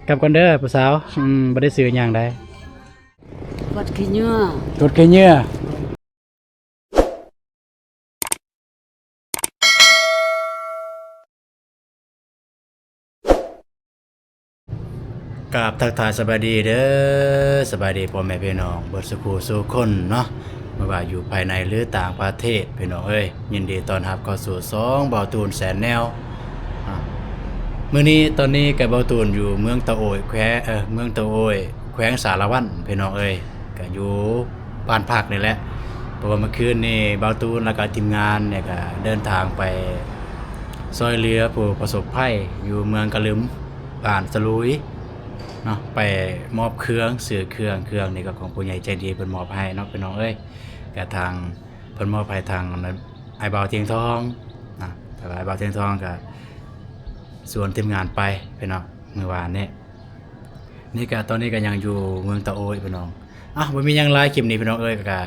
ກັບກ່ອນເດີຜູ້ສາວ. ອືມ ບໍ່ໄດ້ຊື້ຫຍັງໃດ. ກົດຂີ້ເຫຍື້ອ ກົດຂີ້ເຫຍື້ອ. ກາບທັກທາຍສະບາຍດີເດີ ສະບາຍດີພໍ່ແມ່ພີ່ນ້ອງເບິດສູ່ຜູ້ສູ່ຄົນເນາະ ບໍ່ວ່າຢູ່ພາຍໃນ ຫຼື ຕ່າງປະເທດ ພີ່ນ້ອງເອີຍ. ຍິນດີຕ້ອນຮັບເຂົ້າສູ່ຊ່ອງເບົາຕູນແຊນແນວ. ອາ ມື້ນີ້ ຕອນນີ້ກະເບົາຕູນຢູ່ເມືອງຕະໂອ້ຍ ແຂວງ ເອີ ເມືອງຕະໂອ້ຍ ແຂວງສາລະວັນ ພີ່ນ້ອງເອີຍ. ກະຢູ່ບ້ານພັກນີ້ແຫຼະ ເພາະວ່າເມື່ອຄືນນີ້ເບົາຕູນ ແລ້ວກະທີມງານນີ້ກະເດີນທາງໄປຊ່ອຍເຫຼືອຜູ້ປະສົບໄພຢູ່ເມືອງກະລຶມ ບ້ານສະລຸຍເນາະ ໄປມອບເຄື່ອງ ຊື້ເຄື່ອງ ເຄື່ອງນີ້ກະຂອງຜູ້ໃຫຍ່ໃຈດີເພິ່ນມອບໃຫ້ເນາະ ພີ່ນ້ອງເອີຍ. ກະທາງ ເພິ່ນມອບໃຫ້ທາງ ອັນ ອ້າຍບ່າວທຽງທອງນະ ແຕ່ວ່າອ້າຍບ່າວທຽງທອງກະຊວນທີມງານໄປ ພີ່ນ້ອງ ມື້ວານນີ້. ນີ້ກະ ຕອນນີ້ກະຍັງຢູ່ເມືອງຕະໂອ້ຍ ພີ່ນ້ອງ. ອ່ະ ບໍ່ມີຫຍັງຫຼາຍຄລິບນີ້ ພີ່ນ້ອງເອີຍ. ກະ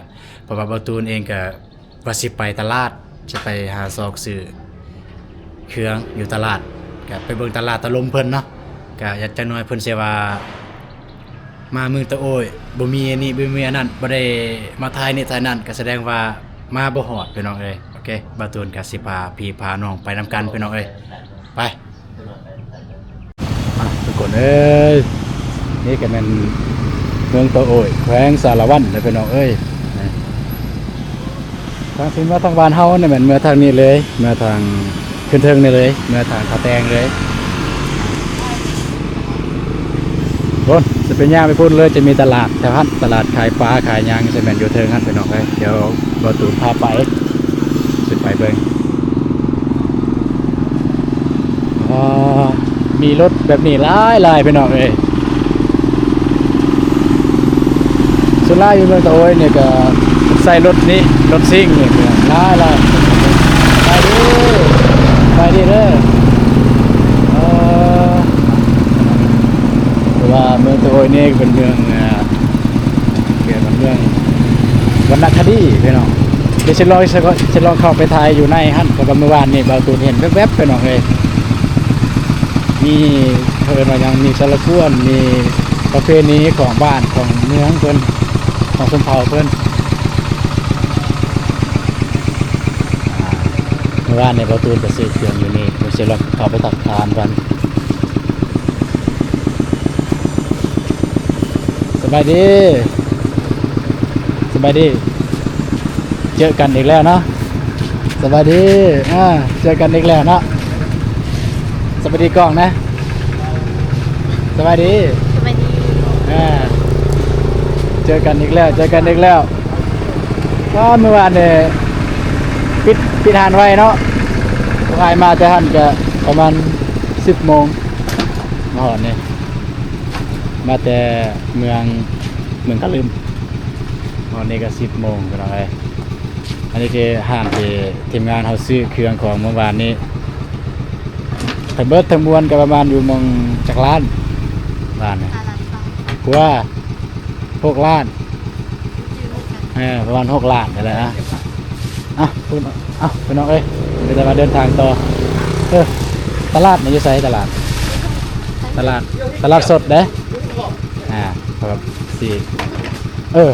ເພາະວ່າເບົາຕູນເອງກະວ່າຊິໄປຕະຫຼາດ ຊິໄປຫາຊອກຊື້ເຄື່ອງຢູ່ຕະຫຼາດ ກະໄປເບິ່ງຕະຫຼາດຕະລົມເພິ່ນເນາະ. ກະຢາກຈັກໜ້ອຍເພິ່ນຊິວ່າ ມາເມືອງຕະໂອ້ຍ ບໍ່ມີອັນນີ້ ບໍ່ມີອັນນັ້ນ ບໍ່ໄດ້ມາຖ່າຍນີ້ຖ່າຍນັ້ນ ກະສະແດງວ່າມາບໍ່ຮອດ ພີ່ນ້ອງເອີຍ. ໂອເຄ ບ່າວຕູນກະຊິພາພີ່ພານ້ອງໄປນຳກັນ ພີ່ນ້ອງເອີຍ. ໄປ ອ່ະ ທຸກຄົນເອີຍ ນີ້ກະແມ່ນເມືອງຕະໂອ້ຍ ແຂວງສາລະວັນເດີ ພີ່ນ້ອງເອີຍ. ທາງຊິເມືອທາງບ້ານເຮົານີ້ແມ່ນເມືອທາງນີ້ເລີຍ ເມືອທາງຂຶ້ນເທິງນີ້ເລີຍ ເມືອທາງທ່າແຕງເລີຍ. ພຸ້ນ ຊິໄປຍ່າງໄປພຸ້ນເລີຍ ຈະມີຕະຫຼາດແຖວຫັ້ນ ຕະຫຼາດຂາຍປາຂາຍຫຍັງ ຊິແມ່ນຢູ່ເທິງຫັ້ນ ພີ່ນ້ອງເອີຍ. ດຽວບ່າວຕູນພາໄປ ຊິໄປເບິ່ງ. ອໍ ມີລົດແບບນີ້ຫຼາຍໆ ພີ່ນ້ອງເອີຍ. ສ່ວນຫຼາຍຢູ່ເມືອງຕະໂອ້ຍນີ້ກະໃຊ້ລົດນີ້ ລົດຊິງນີ້ຫຼາຍໆ. ສະບາຍດີ ສະບາຍດີເດີ. ເອີ ເພາະວ່າເມືອງຕະໂອ້ຍນີ້ເປັນເມືອງ ເອີ ເປັນເມືອງວັນນະຄະດີ ພີ່ນ້ອງ. ດຽວຊິລອງ ຊິລອງເຂົ້າໄປຖ່າຍຢູ່ໃນຫັ້ນ ເພາະວ່າມື້ວານນີ້ບ່າວຕູນເຫັນແວບໆ ພີ່ນ້ອງເອີຍ. ມີ ເຂົາເອີ້ນວ່າຫຍັງ ມີສາລະກວນ ມີປະເພນີຂອງບ້ານຂອງເມືອງເພິ່ນ ຂອງຊົນເຜົ່າເພິ່ນ. ອ່າ ມື້ວານນີ້ບ່າວຕູນກະຊື້ເຄື່ອງຢູ່ນີ້ ດຽວຊິລອງເຂົ້າໄປທັກທາຍກ່ອນ. ສະບາຍດີ ສະບາຍດີ ເຈີກັນອີກແລ້ວເນາະ. ສະບາຍດີ ອ່າ ເຈີກັນອີກແລ້ວເນາະ. ສະບາຍດີກ້ອງນະ ສະບາຍດີ ສະບາຍດີ ອ່າ ເຈີກັນອີກແລ້ວ ເຈີກັນອີກແລ້ວ. ວ້າ ມື້ວານນີ້ປິດ ປິດຮ້ານໄວເນາະ. ພວກອ້າຍມາແຕ່ຫັ້ນກະປະມານສິບໂມງ ມາຮອດນີ້ ມາແຕ່ເມືອງ ເມືອງກະລຶມ ຮອດນີ້ກະສິບໂມງ ພີ່ນ້ອງເອີຍ. ອັນນີ້ຄືຮ້ານທີ່ທີມງານເຮົາຊື້ເຄື່ອງຂອງມື້ວານນີ້ ທັງເບິດທັງມວນກະປະມານຢູ່ໝ່ອງຈັກລ້ານ ວານນີ້ ຫ້າລ້ານກວ່າ ຫົກລ້ານ ເອີ ປະມານຫົກລ້ານນີ້ແຫຼະ. ອ່ະ ອ່ະ ພີ່ນ້ອງເອີຍ ມີແຕ່ວ່າເດີນທາງຕໍ່. ເອີ ຕະຫຼາດນີ້ຢູ່ໃສ? ຕະຫຼາດ ຕະຫຼາດ ຕະຫຼາດສົດເດ້. ອ່າ ແບບຊິ ເອີ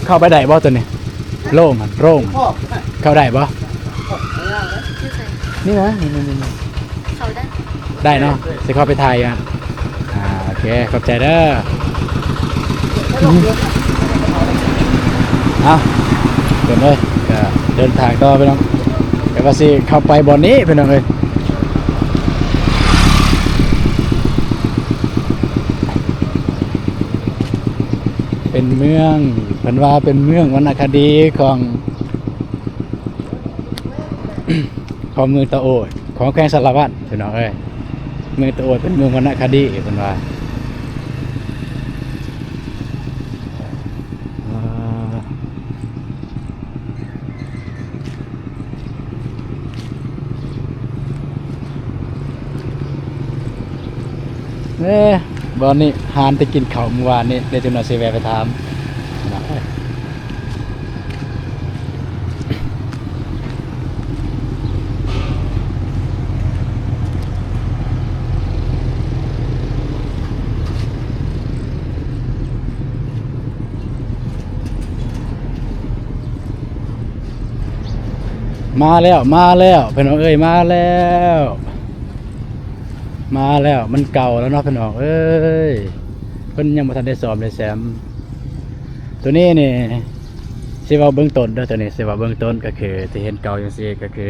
ເຂົ້າໄປໄດ້ບໍ່ໂຕນີ້? ໂລ່ງຫັ້ນ ໂລ່ງ ເຂົ້າໄດ້ບໍ່? ຢູ່ໃສ? ນີ້ນະ ນີ້ໆໆ ເຂົ້າໄດ້ ໄດ້ເນາະ. ຊິເຂົ້າໄປຖ່າຍຢູ່ຫັ້ນ. ອ່າ ໂອເຄ ຂອບໃຈເດີ. ເອົາ ເດີນເລີຍ ກະເດີນທາງຕໍ່ ພີ່ນ້ອງ ກະວ່າຊິເຂົ້າໄປບ່ອນນີ້ ພີ່ນ້ອງເອີຍ. ເປັນເມືອງ ເພິ່ນວ່າເປັນເມືອງວັນນະຄະດີຂອງ ຂອງເມືອງຕະໂອ້ຍ ຂອງແຂວງສາລະວັນ ພີ່ນ້ອງເອີຍ. ເມືອງຕະໂອ້ຍເປັນເມືອງວັນນະຄະດີ ເພິ່ນວ່າ. ເອີ ບ່ອນນີ້ຮ້ານທີ່ກິນເຂົ້າມື້ວານນີ້ ດຽວຈັກໜ່ອຍຊິແວ່ໄປຖາມ. ເອີ ມາແລ້ວ ມາແລ້ວ ພີ່ນ້ອງເອີຍ ມາແລ້ວ ມາແລ້ວ. ມັນເກົ່າແລ້ວເນາະ ພີ່ນ້ອງເອີຍ ເພິ່ນຍັງບໍ່ທັນໄດ້ສ້ອມໄດ້ແຊມ. ໂຕນີ້ນີ້ ຊິເວົ້າເບື້ອງຕົ້ນເດີ ໂຕນີ້ຊິເວົ້າເບື້ອງຕົ້ນ ກໍຄືທີ່ເຫັນເກົ່າຈັ່ງຊີ້ ກໍຄື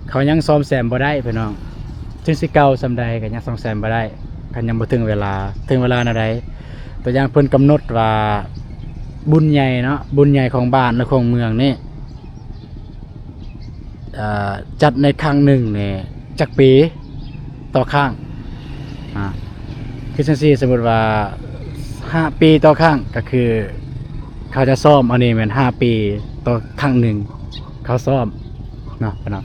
ເຂົາຍັງສ້ອມແຊມບໍ່ໄດ້ພີ່ນ້ອງ. ເຖິງຊິເກົ່າສ່ຳໃດກໍຍັງສ້ອມແຊມບໍ່ໄດ້ ຄັນຍັງບໍ່ເຖິງເວລາ. ເຖິງເວລາແນວໃດ? ຕົວຢ່າງເພິ່ນກຳນົດວ່າ ບຸນໃຫຍ່ເນາະ ບຸນໃຫຍ່ຂອງບ້ານ ຫຼື ຂອງເມືອງນີ້ ເອີ ຈັດໃນຄັ້ງໜຶ່ງນີ້ຈັກປີຕໍ່ຄັ້ງ? ອາ ຄືຈັ່ງຊີ້ ສົມມຸດວ່າຫ້າປີຕໍ່ຄັ້ງ ກໍຄືເຂົາຈະຊ້ອມ ອັນນີ້ແມ່ນຫ້າປີຕໍ່ຄັ້ງໜຶ່ງ ເຂົາຊ້ອມເນາະ ພີ່ນ້ອງ.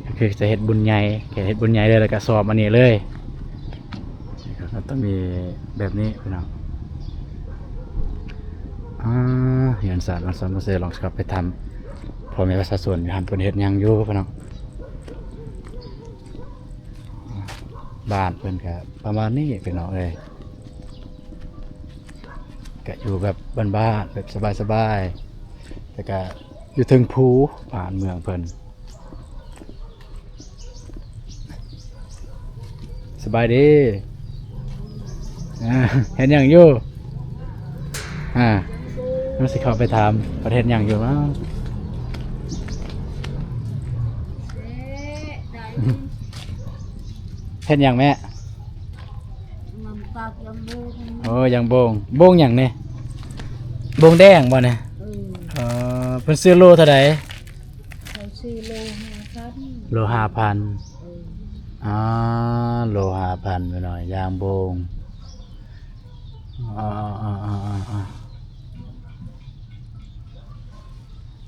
ກໍຄືຈະເຮັດບຸນໃຫຍ່ ເຮັດບຸນໃຫຍ່ເລີຍ ແລ້ວກໍຊ້ອມອັນນີ້ເລີຍ. ກໍຕ້ອງມີແບບນີ້ພີ່ນ້ອງ. ອາ ເຮືອນຊານວັດສຳມະເຊ ລອງກັບໄປຖາມພໍ່ແມ່ປະຊາຊົນຢູ່ຫັ້ນ ເພິ່ນເຮັດຫຍັງຢູ່ພີ່ນ້ອງ. ບ້ານເພິ່ນກໍປະມານນີ້ພີ່ນ້ອງເອີຍ ກໍຢູ່ແບບບ້ານໆ ແບບສະບາຍໆ ແຕ່ກໍຢູ່ເທິງພູ ບ້ານເມືອງເພິ່ນ. ສະບາຍດີ ອາ ເຮັດຫຍັງຢູ່? ອາ ເຮົາຊິເຂົ້າໄປຖາມ ເພິ່ນເຮັດຫຍັງຢູ່ເນາະ? ເຮັດຫຍັງແມ່? ມັນຕາກຢາງໂບງ. ໂອ້ ຢາງໂບງ. ໂບງຫຍັງນີ້? ໂບງແດງບໍ່ນີ້? ເອີ ເອີ ເພິ່ນຊື້ໂລເທົ່າໃດ? ເຂົາຊື້ໂລຫ້າພັນ. ໂລຫ້າພັນ. ເອີ ອາ ໂລຫ້າພັນ ແມ່ນ້ອຍ ຢາງໂບງ. ອາ ອາ ອາ ອາ ອາ ອາ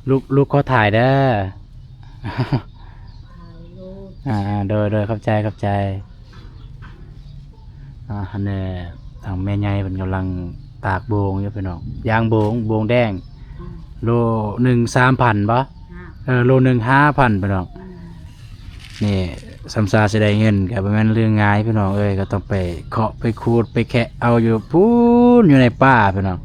ລູກ ລູກຂໍຖ່າຍເດີ. ຖ່າຍໂລດ. ອາ ໂດຍ ໂດຍ ຂອບໃຈ ຂອບໃຈ. ອາ ຫັ້ນແຫຼະ ທາງແມ່ໃຫຍ່ເພິ່ນກຳລັງຕາກໂບງຢູ່ພີ່ນ້ອງ ຢາງໂບງ ໂບງແດງ. ອືມ ໂລໜຶ່ງສາມພັນບໍ່? ຫ້າ ເອີ ໂລໜຶ່ງຫ້າພັນພີ່ນ້ອງ. ອືມ ນີ້ ສຳຊາຊິໄດ້ເງິນກໍບໍ່ແມ່ນເລື່ອງງ່າຍພີ່ນ້ອງເອີຍ ກໍຕ້ອງໄປເຄາະໄປຂູດໄປແຄະເອົາຢູ່ພຸ້ນ ຢູ່ໃນປ່າພີ່ນ້ອງ.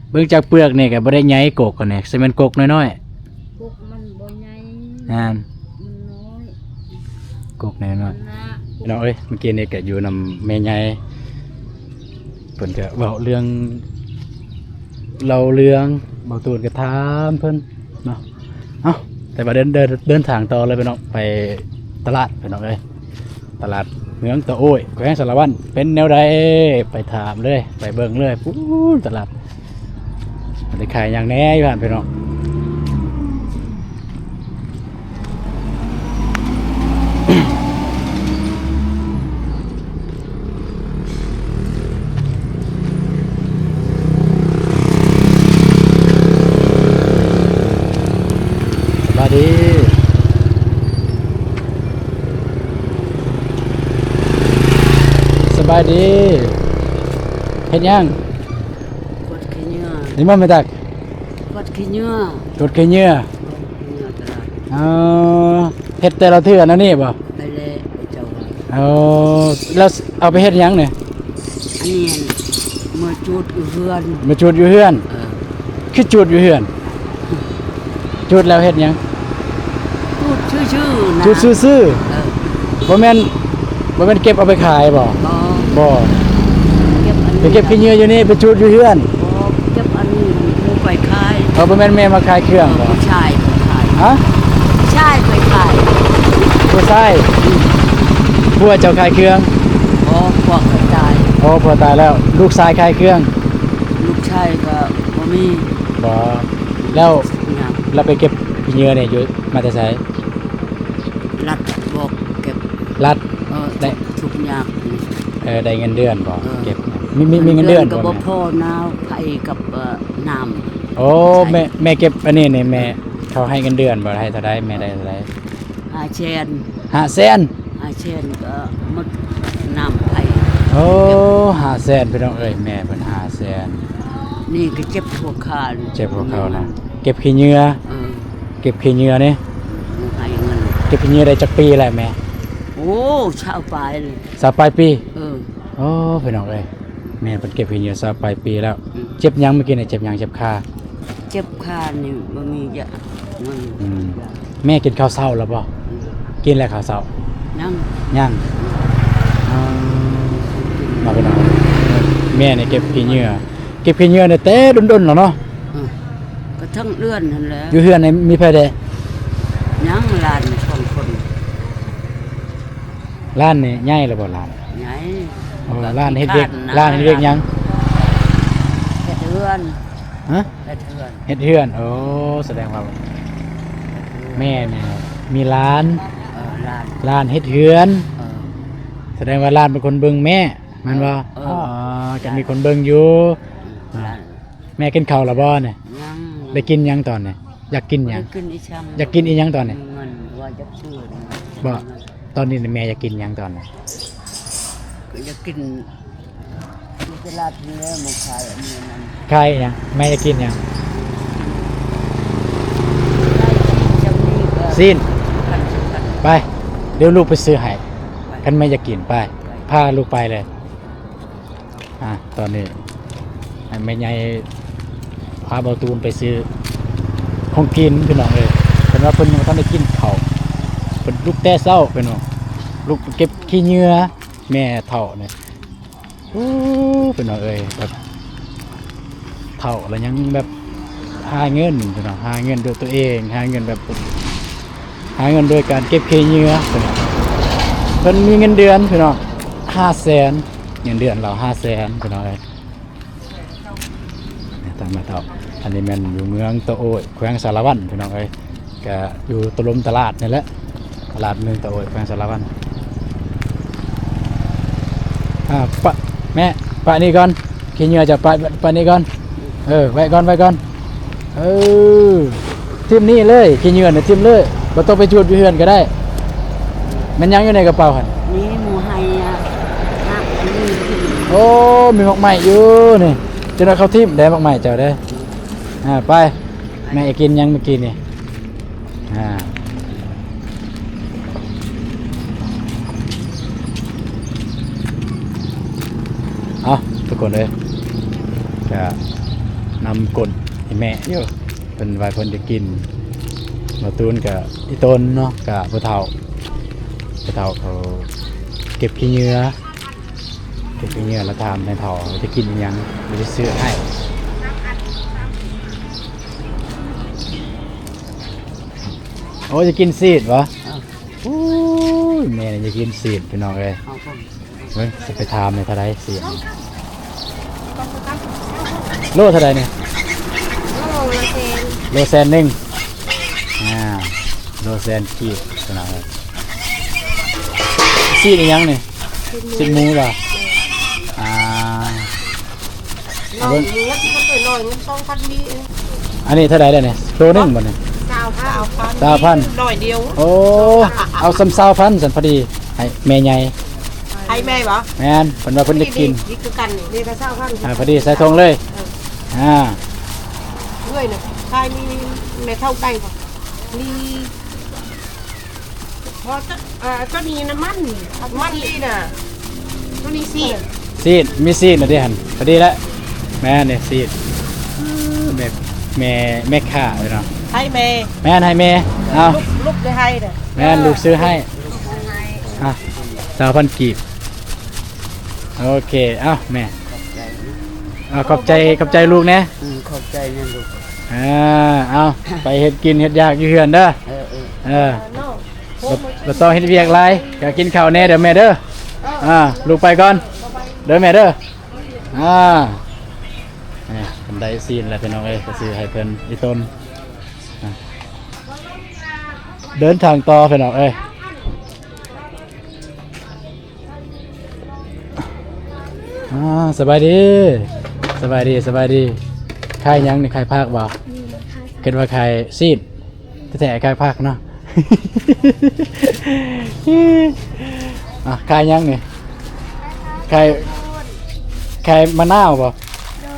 ເບິ່ງຈາກເປືອກນີ້ກໍບໍ່ໄດ້ໃຫຍ່ກົກອັນນີ້ ຊິແມ່ນກົກນ້ອຍໆ. ກົກມັນບໍ່ໃຫຍ່. ແມ່ນ ມັນນ້ອຍ ກົກນ້ອຍໆ ນັ້ນນະ. ພີ່ນ້ອງເອີຍ ເມື່ອກີ້ນີ້ກໍຢູ່ນຳແມ່ໃຫຍ່ ເພິ່ນກໍເວົ້າເລື່ອງ ເລົ່າເລື່ອງ ເບົາຕູນກໍຖາມເພິ່ນເນາະ. ເອົ້າ ແຕ່ວ່າເດີນ ເດີນ ເດີນທາງຕໍ່ເລີຍພີ່ນ້ອງ ໄປຕະຫຼາດພີ່ນ້ອງເອີຍ ຕະຫຼາດເມືອງຕະໂອ້ຍ ແຂວງສາລະວັນ ເປັນແນວໃດ ໄປຖາມເລີຍ ໄປເບິ່ງເລີຍ. ພຸ້ນຕະຫຼາດ ໄດ້ຂາຍຫຍັງແດ່ຢູ່ຫັ້ນພີ່ນ້ອງ? ສະບາຍດີ ສະບາຍດີ. ເຮັດຫຍັງ? ກວດຂີ້ເຫຍື້ອ. ນີ້ບໍ່ແມ່ນຕັກ? ກວດຂີ້ເຫຍື້ອ. ກວດຂີ້ເຫຍື້ອ. ເອີ ເຫຍື້ອຕະຫຼາດ. ອໍ ເຮັດແຕ່ລະເທື່ອແນວນີ້ບໍ່? ໄປແລ້ວເຈົ້າວ່າ. ອໍ ແລ້ວເອົາໄປເຮັດຫຍັງນີ້? ອັນນີ້ເມືອຈູດຢູ່ເຮືອນ. ເມືອຈູດຢູ່ເຮືອນ? ເອີ ຄືຈູດຢູ່ເຮືອນ? ຈູດແລ້ວເຮັດຫຍັງ? ຈູດຊື່ໆນະ. ຈູດຊື່ໆ. ເອີ ບໍ່ແມ່ນ ບໍ່ແມ່ນເກັບເອົາໄປຂາຍບໍ່? ບໍ່ ບໍ່ ເກັບອັນນີ້ ໄປເກັບຂີ້ເຫຍື້ອຢູ່ນີ້ ໄປຈູດຢູ່ເຮືອນ. ບໍ່ ເກັບອັນນີ້ໝູ່ໄປຂາຍ. ເອີ ບໍ່ແມ່ນແມ່ມາຂາຍເຄື່ອງບໍ່? ເອີ ຜູ້ຊາຍໄປຂາຍ. ຮະ? ຜູ້ຊາຍໄປຂາຍ. ຜູ້ຊາຍ? ອືມ ຜົວເຈົ້າຂາຍເຄື່ອງ? ບໍ່ ຜົວຂ້ອຍຕາຍ. ອໍ ຜົວຕາຍແລ້ວ ລູກຊາຍຂາຍເຄື່ອງ. ລູກຊາຍກໍບໍ່ມີ. ບໍ່ ແລ້ວ ຍາກ ແລ້ວໄປເກັບຂີ້ເຫຍື້ອນີ້ຢູ່ ມາແຕ່ໃສ? ລັດບອກເກັບ. ລັດ? ເອີ ໄດ້ ທຸກຍາກ. ເອີ ໄດ້ເງິນເດືອນບໍ່? ເອີ ເກັບ ມີ ມີ ມີເງິນເດືອນບໍ່? ກໍບໍ່ພໍນາ ໄຟກັບ ເອີ ນ້ຳ. ໂອ້ ໃຊ້ ແມ່ ແມ່ເກັບອັນນີ້ນີ້ ແມ່ ເອີ ເຂົາໃຫ້ເງິນເດືອນບໍ່? ໃຫ້ເທົ່າໃດ? ແມ່ໄດ້ເທົ່າໃດ? ຫ້າແສນ. ຫ້າແສນ? ຫ້າແສນກໍໝົດນ້ຳໄຟ. ໂອ້ ຫ້າແສນ ພີ່ນ້ອງເອີຍ ແມ່ເພິ່ນຫ້າແສນ. ນີ້ກໍເຈັບຫົວຂາ. ເຈັບຫົວເຂົ່ານະ. ເກັບຂີ້ເຫຍື້ອ. ເອີ ເກັບຂີ້ເຫຍື້ອນີ້ ໃຫ້ເງິນ. ເກັບຂີ້ເຫຍື້ອໄດ້ຈັກປີແລ້ວແມ່? ໂອ້ ຊາວປາຍເລີຍ. ຊາວປາຍປີ? ເອີ ໂອ້ ພີ່ນ້ອງເອີຍ ແມ່ເພິ່ນເກັບຂີ້ເຫຍື້ອຊາວປາຍປີແລ້ວ. ອືມ ເຈັບຫຍັງ? ເມື່ອກີ້ນີ້ເຈັບຫຍັງ? ເຈັບຂາ. ເຈັບຂານີ້ບໍ່ມີຢາ. ອືມ ແມ່ກິນເຂົ້າເຊົ້າແລ້ວບໍ່? ອືມ ກິນແລ້ວເຂົ້າເຊົ້າ? ຍັງ ຍັງ. ອືມ ມາເພິ່ນເອົາ ແມ່ນີ້ເກັບຂີ້ເຫຍື້ອ ເກັບຂີ້ເຫຍື້ອນີ້ແຕ່ດົນໆແລ້ວເນາະ. ອືມ ກໍທັງເດືອນຫັ້ນແຫຼະ. ຢູ່ເຮືອນນີ້ມີໃຜແດ່? ຍັງຫຼານສອງຄົນ. ຫຼານນີ້ໃຫຍ່ແລ້ວບໍ່? ຫຼານ ໃຫຍ່. ໂອ້ ຫຼານເຮັດວຽກ ຫຼານເຮັດວຽກຫຍັງ? ເຮັດເຮືອນ. ຮະ? ເຮັດເຮືອນ ເຮັດເຮືອນ. ໂອ້ ສະແດງວ່າ ເຮັດເຮືອນ ແມ່ນີ້ມີຫຼານ. ເອີ ຫຼານ ຫຼານເຮັດເຮືອນ. ເອີ ສະແດງວ່າຫຼານເປັນຄົນເບິ່ງແມ່ ແມ່ນບໍ່? ເອີ ອໍ ກໍມີຄົນເບິ່ງຢູ່. ອືມ ຫຼານ ແມ່ກິນເຂົ້າແລ້ວບໍ່ນີ້? ຍັງ. ໄດ້ກິນຫຍັງຕອນນີ້? ຢາກກິນຫຍັງ? ບໍ່ໄດ້ກິນອີ່ຫຍັງ. ຢາກກິນອີ່ຫຍັງຕອນນີ້? ເງິນວ່າຢາກຊື້. ບໍ່ ຕອນນີ້ແມ່ຢາກກິນຫຍັງຕອນນີ້? ກໍຢາກກິນຢູ່ຕະຫຼາດນີ້ແຫຼະ ມາຂາຍອັນນີ້ນັ້ນ. ຂາຍຫຍັງ? ແມ່ຢາກກິນຫຍັງ? ຊີ້ນ. ໄປ ດຽວລູກໄປຊື້ໃຫ້. ໄປ ຄັນແມ່ຢາກກິນ ໄປ ໄປ ພາລູກໄປເລີຍ. ອ່າ ຕອນນີ້ໃຫ້ແມ່ໃຫຍ່ພາເບົາຕູນໄປຊື້ຂອງກິນ ພີ່ນ້ອງເອີຍ. ເພິ່ນວ່າເພິ່ນຍັງບໍ່ທັນໄດ້ກິນເຂົ້າ ເພິ່ນລຸກແຕ່ເຊົ້າ ພີ່ນ້ອງ ລຸກໄປເກັບຂີ້ເຫຍື້ອແມ່ເຖົ້ານີ້. ໂອ້ ພີ່ນ້ອງເອີຍ ແບບເຖົ້າແລ້ວຍັງແບບຫາເງິນ ພີ່ນ້ອງ ຫາເງິນດ້ວຍຕົວເອງ ຫາເງິນແບບ ຫາເງິນໂດຍການເກັບຂີ້ເຫຍື້ອ. ເພິ່ນມີເງິນເດືອນ ພີ່ນ້ອງ ຫ້າແສນ ເງິນເດືອນລາວຫ້າແສນ ພີ່ນ້ອງເອີຍ. ຕາມມາຕໍ່ ອັນນີ້ແມ່ນຢູ່ເມືອງຕະໂອ້ຍ ແຂວງສາລະວັນ ພີ່ນ້ອງເອີຍ ກະຢູ່ຕະລົມຕະຫຼາດນີ້ແຫຼະ ຕະຫຼາດເມືອງຕະໂອ້ຍ ແຂວງສາລະວັນ. ອ່າ ປະ ແມ່ ປະນີ້ກ່ອນ ຂີ້ເຫຍື້ອຈະປະ ປະນີ້ກ່ອນ. ເອີ ໄວ້ກ່ອນ ໄວ້ກ່ອນ. ເອີ ຖິ້ມນີ້ເລີຍ ຂີ້ເຫຍື້ອນີ້ຖິ້ມເລີຍ ບໍ່ຕ້ອງໄປຈູດຢູ່ເຮືອນກໍໄດ້. ແມ່ນຫຍັງຢູ່ໃນກະເປົາຫັ້ນ? ນີ້ໝູໄຮ່ອະ ມັກອັນນີ້. ໂອ້ ມີໝາກໄມ້ຢູ່ນີ້ ຈັ່ງໃດເຂົາຖິ້ມແດ່ໝາກໄມ້ເຈົ້າເດ້. ອ່າ ໄປ ແມ່ກິນຫຍັງມື້ກີ້ນີ້? ອ່າ ເອົາ ທຸກຄົນເອີຍ ກະນຳກົ້ນໃຫ້ແມ່ຢູ່ ເພິ່ນວ່າເພິ່ນຈະກິນ. ໝໍຕູນກະອີ່ຕົນເນາະ ກະພໍ່ເຖົ້າ ພໍ່ເຖົ້າເຂົາເກັບຂີ້ເຫຍື້ອ ເກັບຂີ້ເຫຍື້ອແລ້ວຖາມແມ່ເຖົ້າວ່າຈະກິນອີ່ຫຍັງ ດຽວຊິຊື້ໃຫ້. ໂອ້ ຈະກິນຊີ້ນບໍ່? ໂອ້ຍ ແມ່ນີ້ຢາກກິນຊີ້ນ ພີ່ນ້ອງເອີຍ. ເບິ່ງ ຊິໄປຖາມແມ່ເທົ່າໃດຊີ້ນ ໂລເທົ່າໃດນີ້? ໂລແສນ ໂລແສນໜຶ່ງ. ອ່າ ໂລແສນກີບ ພີ່ນ້ອງເອີຍ. ຊີ້ນອີ່ຫຍັງນີ້? ຊີ້ນໝູບໍ່? ອ່າ ເອົາເບິ່ງ ໜ້ອຍໜຶ່ງມັນສອງພັນກີບ. ອັນນີ້ເທົ່າໃດແລ້ວນີ້? ໂລໜຶ່ງບໍ່ນີ້? ຊາວພັນ ຊາວພັນ ໜ້ອຍດຽວ. ໂອ້ ເອົາສ່ຳຊາວພັນຊັ້ນ ພໍດີໃຫ້ແມ່ໃຫຍ່. ໃຫ້ແມ່ບໍ່? ແມ່ນ ເພິ່ນວ່າເພິ່ນໄດ້ກິນ ນີ້ຄືກັນ ນີ້ກໍຊາວພັນ. ອ່າ ພໍດີໃສ່ຖົງເລີຍ. ເອີ ອ່າ ເອື້ອຍນະ ຂາຍມີແມ່ເຖົ້າໄກ່ບໍ່? ມີ ພໍຈະ ເອີ ຕົວນີ້ນ້ຳມັນ ມັນດີນະ ຕົວນີ້ຊີ້ນ ຊີ້ນ ມີຊີ້ນນະເດ້ຫັ້ນ ພໍດີແລ້ວ. ແມ່ນເດ້ຊີ້ນ ແມ່ ແມ່ ແມ່ຄ້າເນາະ ໃຫ້ແມ່ ແມ່ນໃຫ້ແມ່. ເອົາ ລູກ ລູກໄດ້ໃຫ້ເດ້ ແມ່ນ ລູກຊື້ໃຫ້. ອ່ະ ຊາວພັນກີບ. ໂອເຄ ເອົາແມ່ ເອົາ ຂອບໃຈ ຂອບໃຈລູກແດ່. ອືມ ຂອບໃຈນະລູກ. ອ່າ ເອົາ ໄປເຮັດກິນເຮັດຢາກຢູ່ເຮືອນເດີ. ເອີ ເອີ ເອີ ບໍ່ ບໍ່ຕ້ອງເຮັດວຽກຫຼາຍ ກະກິນເຂົ້າແດ່ເດີແມ່ເດີ. ອ່າ ລູກໄປກ່ອນເດີແມ່ເດີ. ອ່າ ນີ້ ເພິ່ນໄດ້ຊີ້ນແລ້ວ ພີ່ນ້ອງເອີຍ ກະຊື້ໃຫ້ເພິ່ນອີ່ຕົນ. ອ່າ ເດີນທາງຕໍ່ ພີ່ນ້ອງເອີຍ. ອ່າ ສະບາຍດີ ສະບາຍດີ ສະບາຍດີ. ຂາຍຫຍັງນີ້? ຂາຍຜັກບໍ່? ອືມ ຂາຍ ຄິດວ່າຂາຍຊີ້ນ ແທ້ໆຂາຍຜັກເນາະ. ອ່າ ຂາຍຫຍັງນີ້? ຂາຍ ຂາຍ ຂາຍມະນາວບໍ່? ໂດ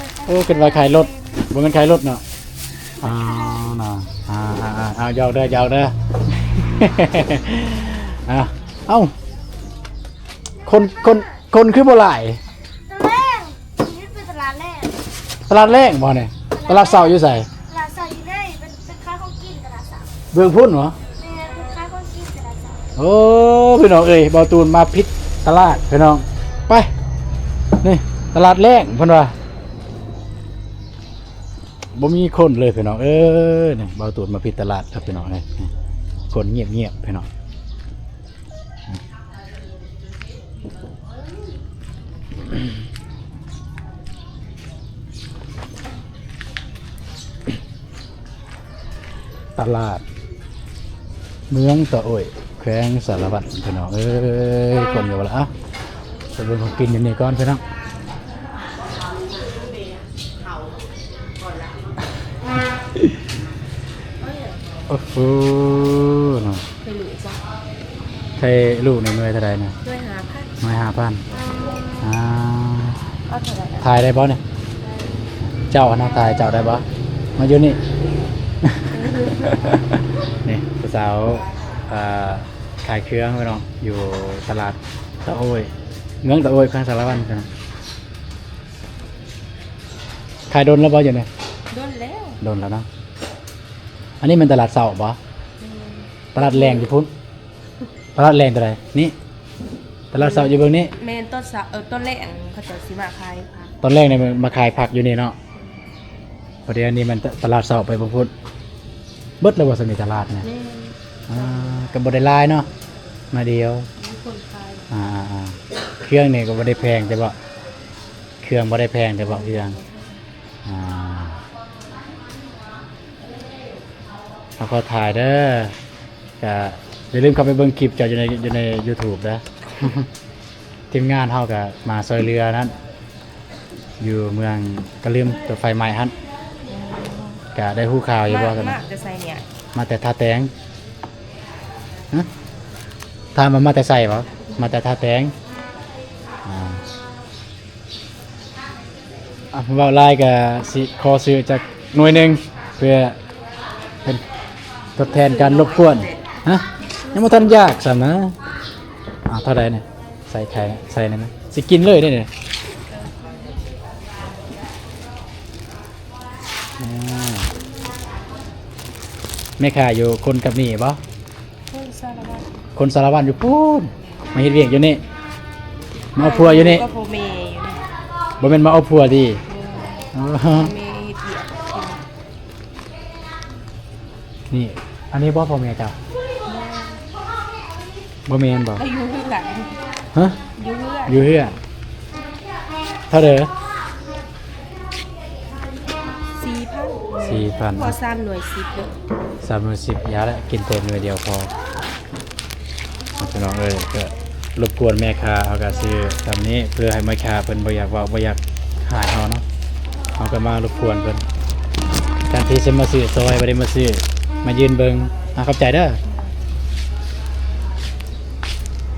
ຍ ໂອ້ ຄິດວ່າຂາຍລົດ ບໍ່ແມ່ນຂາຍລົດເນາະ. ອໍ ເນາະ ອ່າ ອ່າ ອ່າ ຢອກເດີ ຢອກເດີ. ອ່າ ເອົ້າ ຄົນ ຄົນ ຄົນຄືບໍ່ຫຼາຍ? ຕະຫຼາດແລງ ນີ້ເປັນຕະຫຼາດແລງ. ຕະຫຼາດແລງບໍ່ນີ້? ຕະຫຼາດເຊົ້າຢູ່ໃສ? ຕະຫຼາດເຊົ້າຢູ່ໃນ ເປັນ ເປັນຂາຍຂອງກິນຕະຫຼາດເຊົ້າ. ເບື້ອງພຸ້ນເນາະ? ແມ່ນ ເພິ່ນຂາຍຂອງກິນຕະຫຼາດເຊົ້າ. ໂອ້ ພີ່ນ້ອງເອີຍ ບ່າວຕູນມາຜິດຕະຫຼາດພີ່ນ້ອງ. ໄປ ນີ້ຕະຫຼາດແລງເພິ່ນວ່າ ບໍ່ມີຄົນເລີຍພີ່ນ້ອງເອີຍ. ນີ້ບ່າວຕູນມາຜິດຕະຫຼາດຄັບພີ່ນ້ອງເອີຍ. ນີ້ ຄົນງຽບໆພີ່ນ້ອງ. ຕະຫຼາດເມືອງຕະໂອ້ຍ ແຂວງສາລະວັນ ພີ່ນ້ອງເອີຍ. ຄົນຢູ່ບໍ່ລະ? ເອົ້າ ໄປເບິ່ງຂອງກິນຢູ່ນີ້ກ່ອນພີ່ນ້ອງ. ໂອ້ໂຫ ເນາະ ໄຂ່ລູກນີ້ໜ່ວຍເທົ່າໃດນະ? ໜ່ວຍຫ້າພັນ ໜ່ວຍຫ້າພັນ. ອ່າ ເອົາເທົ່າໃດ? ຖ່າຍໄດ້ບໍ່ນີ້? ເຈົ້າຫັ້ນນະ ຖ່າຍເຈົ້າໄດ້ບໍ່? ມາຢູ່ນີ້ ນີ້ຜູ້ສາວ ອ່າ ຂາຍເຄື່ອງເນາະ ຢູ່ຕະຫຼາດຕະໂອ້ຍ ເມືອງຕະໂອ້ຍ ແຂວງສາລະວັນ. ຂາຍດົນແລ້ວບໍ່ຢູ່ນີ້? ດົນແລ້ວ ດົນແລ້ວເນາະ. ອັນນີ້ແມ່ນຕະຫຼາດເຊົ້າບໍ່? ແມ່ນ. ຕະຫຼາດແລງຢູ່ພຸ້ນ. ຕະຫຼາດແລງຕົວໃດ? ນີ້ ຕະຫຼາດເຊົ້າຢູ່ເບື້ອງນີ້. ແມ່ນ ຕອນເຊົ້າ ເອີ ຕອນແລງເຂົາເຈົ້າຊິມາຂາຍຜັກ. ຕອນແລງນີ້ມາຂາຍຜັກຢູ່ນີ້ເນາະ. ພໍດີອັນນີ້ແມ່ນຕະ ຕະຫຼາດເຊົ້າໄປເບິ່ງພຸ້ນ. ເບິດແລ້ວບໍ່ຊັ້ນນີ້ຕະຫຼາດນະ? ແມ່ນ. ອ່າ ກໍບໍ່ໄດ້ຫຼາຍເນາະ ໜ້ອຍດຽວ. ມີຄົນຂາຍ. ອ່າໆໆ ເຄື່ອງນີ້ກໍບໍ່ໄດ້ແພງແຕ່ບໍ່ ເຄື່ອງບໍ່ໄດ້ແພງແຕ່ບໍ່ ເຄື່ອງ. ອ່າ ເຮົາຂໍຖ່າຍເດີ ກະຢ່າລືມເຂົ້າໄປເບິ່ງຄລິບເຈົ້າຢູ່ໃນ ຢູ່ໃນຢູທູບເດີ. ທີມງານເຮົາກະມາຊ່ວຍເຫຼືອນັ້ນ ຢູ່ເມືອງ ກະລືມ ຕົວໄຟໄໝ້ຫັ້ນ. ກະໄດ້ຮູ້ຂ່າວຢູ່ບໍ່? ມາ ມາແຕ່ໃສນີ້? ມາແຕ່ທ່າແຕງ. ຮະ? ຖາມວ່າມາແຕ່ໃສບໍ່? ມາແຕ່ທ່າແຕງ. ອ່າ ອ່ະ ເວົ້າຫຼາຍກະຊິຂໍຊື້ຈັກໜ່ວຍໜຶ່ງ ເພື່ອເປັນທົດແທນການລົບກວນ. ຮະ? ຍັງບໍ່ທັນຢາກຊ້ຳນະ. ອ່າ ເທົ່າໃດນີ້? ໃສ່ໄຂ່ ໃສ່ນັ້ນນະ ຊິກິນເລີຍເດ້ນີ້. ອ່າ ແມ່ຄ້າຢູ່ຄົນກັບນີ້ບໍ່? ຄົນສາລະວັນ ຄົນສາລະວັນຢູ່ພຸ້ນ ມາເຮັດວຽກຢູ່ນີ້ ມາເອົາຜົວຢູ່ນີ້ ມາຢູ່ກັບພໍ່ແມ່ຢູ່ນີ້. ບໍ່ແມ່ນມາເອົາຜົວຕິ? ແມ່ນ. ອໍ ແມ່ເຮັດວຽກຢູ່ນີ້. ນີ້ ອັນນີ້ບໍ່ພໍ່ແມ່ເຈົ້າ? ບໍ່ແມ່ນບໍ່? ຢູ່ເຮືອນ. ຮະ? ຢູ່ເຮືອນ ຢູ່ເຮືອນ. ເທົ່າໃດ? ສີ່ພັນ ສີ່ພັນ ພໍສາມໜ່ວຍສິບເດີ. ສາມໜ່ວຍສິບ ຢ່າລະ ກິນແຕ່ໜ່ວຍດຽວພໍ. ພີ່ນ້ອງເອີຍ ກໍລົບກວນແມ່ຄ້າ ເຮົາກໍຊື້ສ່ຳນີ້ ເພື່ອໃຫ້ແມ່ຄ້າເພິ່ນບໍ່ຢາກເວົ້າ ບໍ່ຢາກຫາຍເຮົາເນາະ. ເຮົາກໍມາລົບກວນເພິ່ນ ແທນທີ່ຊິມາຊື້ຊ່ອຍ ບໍ່ໄດ້ມາຊື້ ມາຢືນເບິ່ງ. ອ່າ ຂອບໃຈເດີ.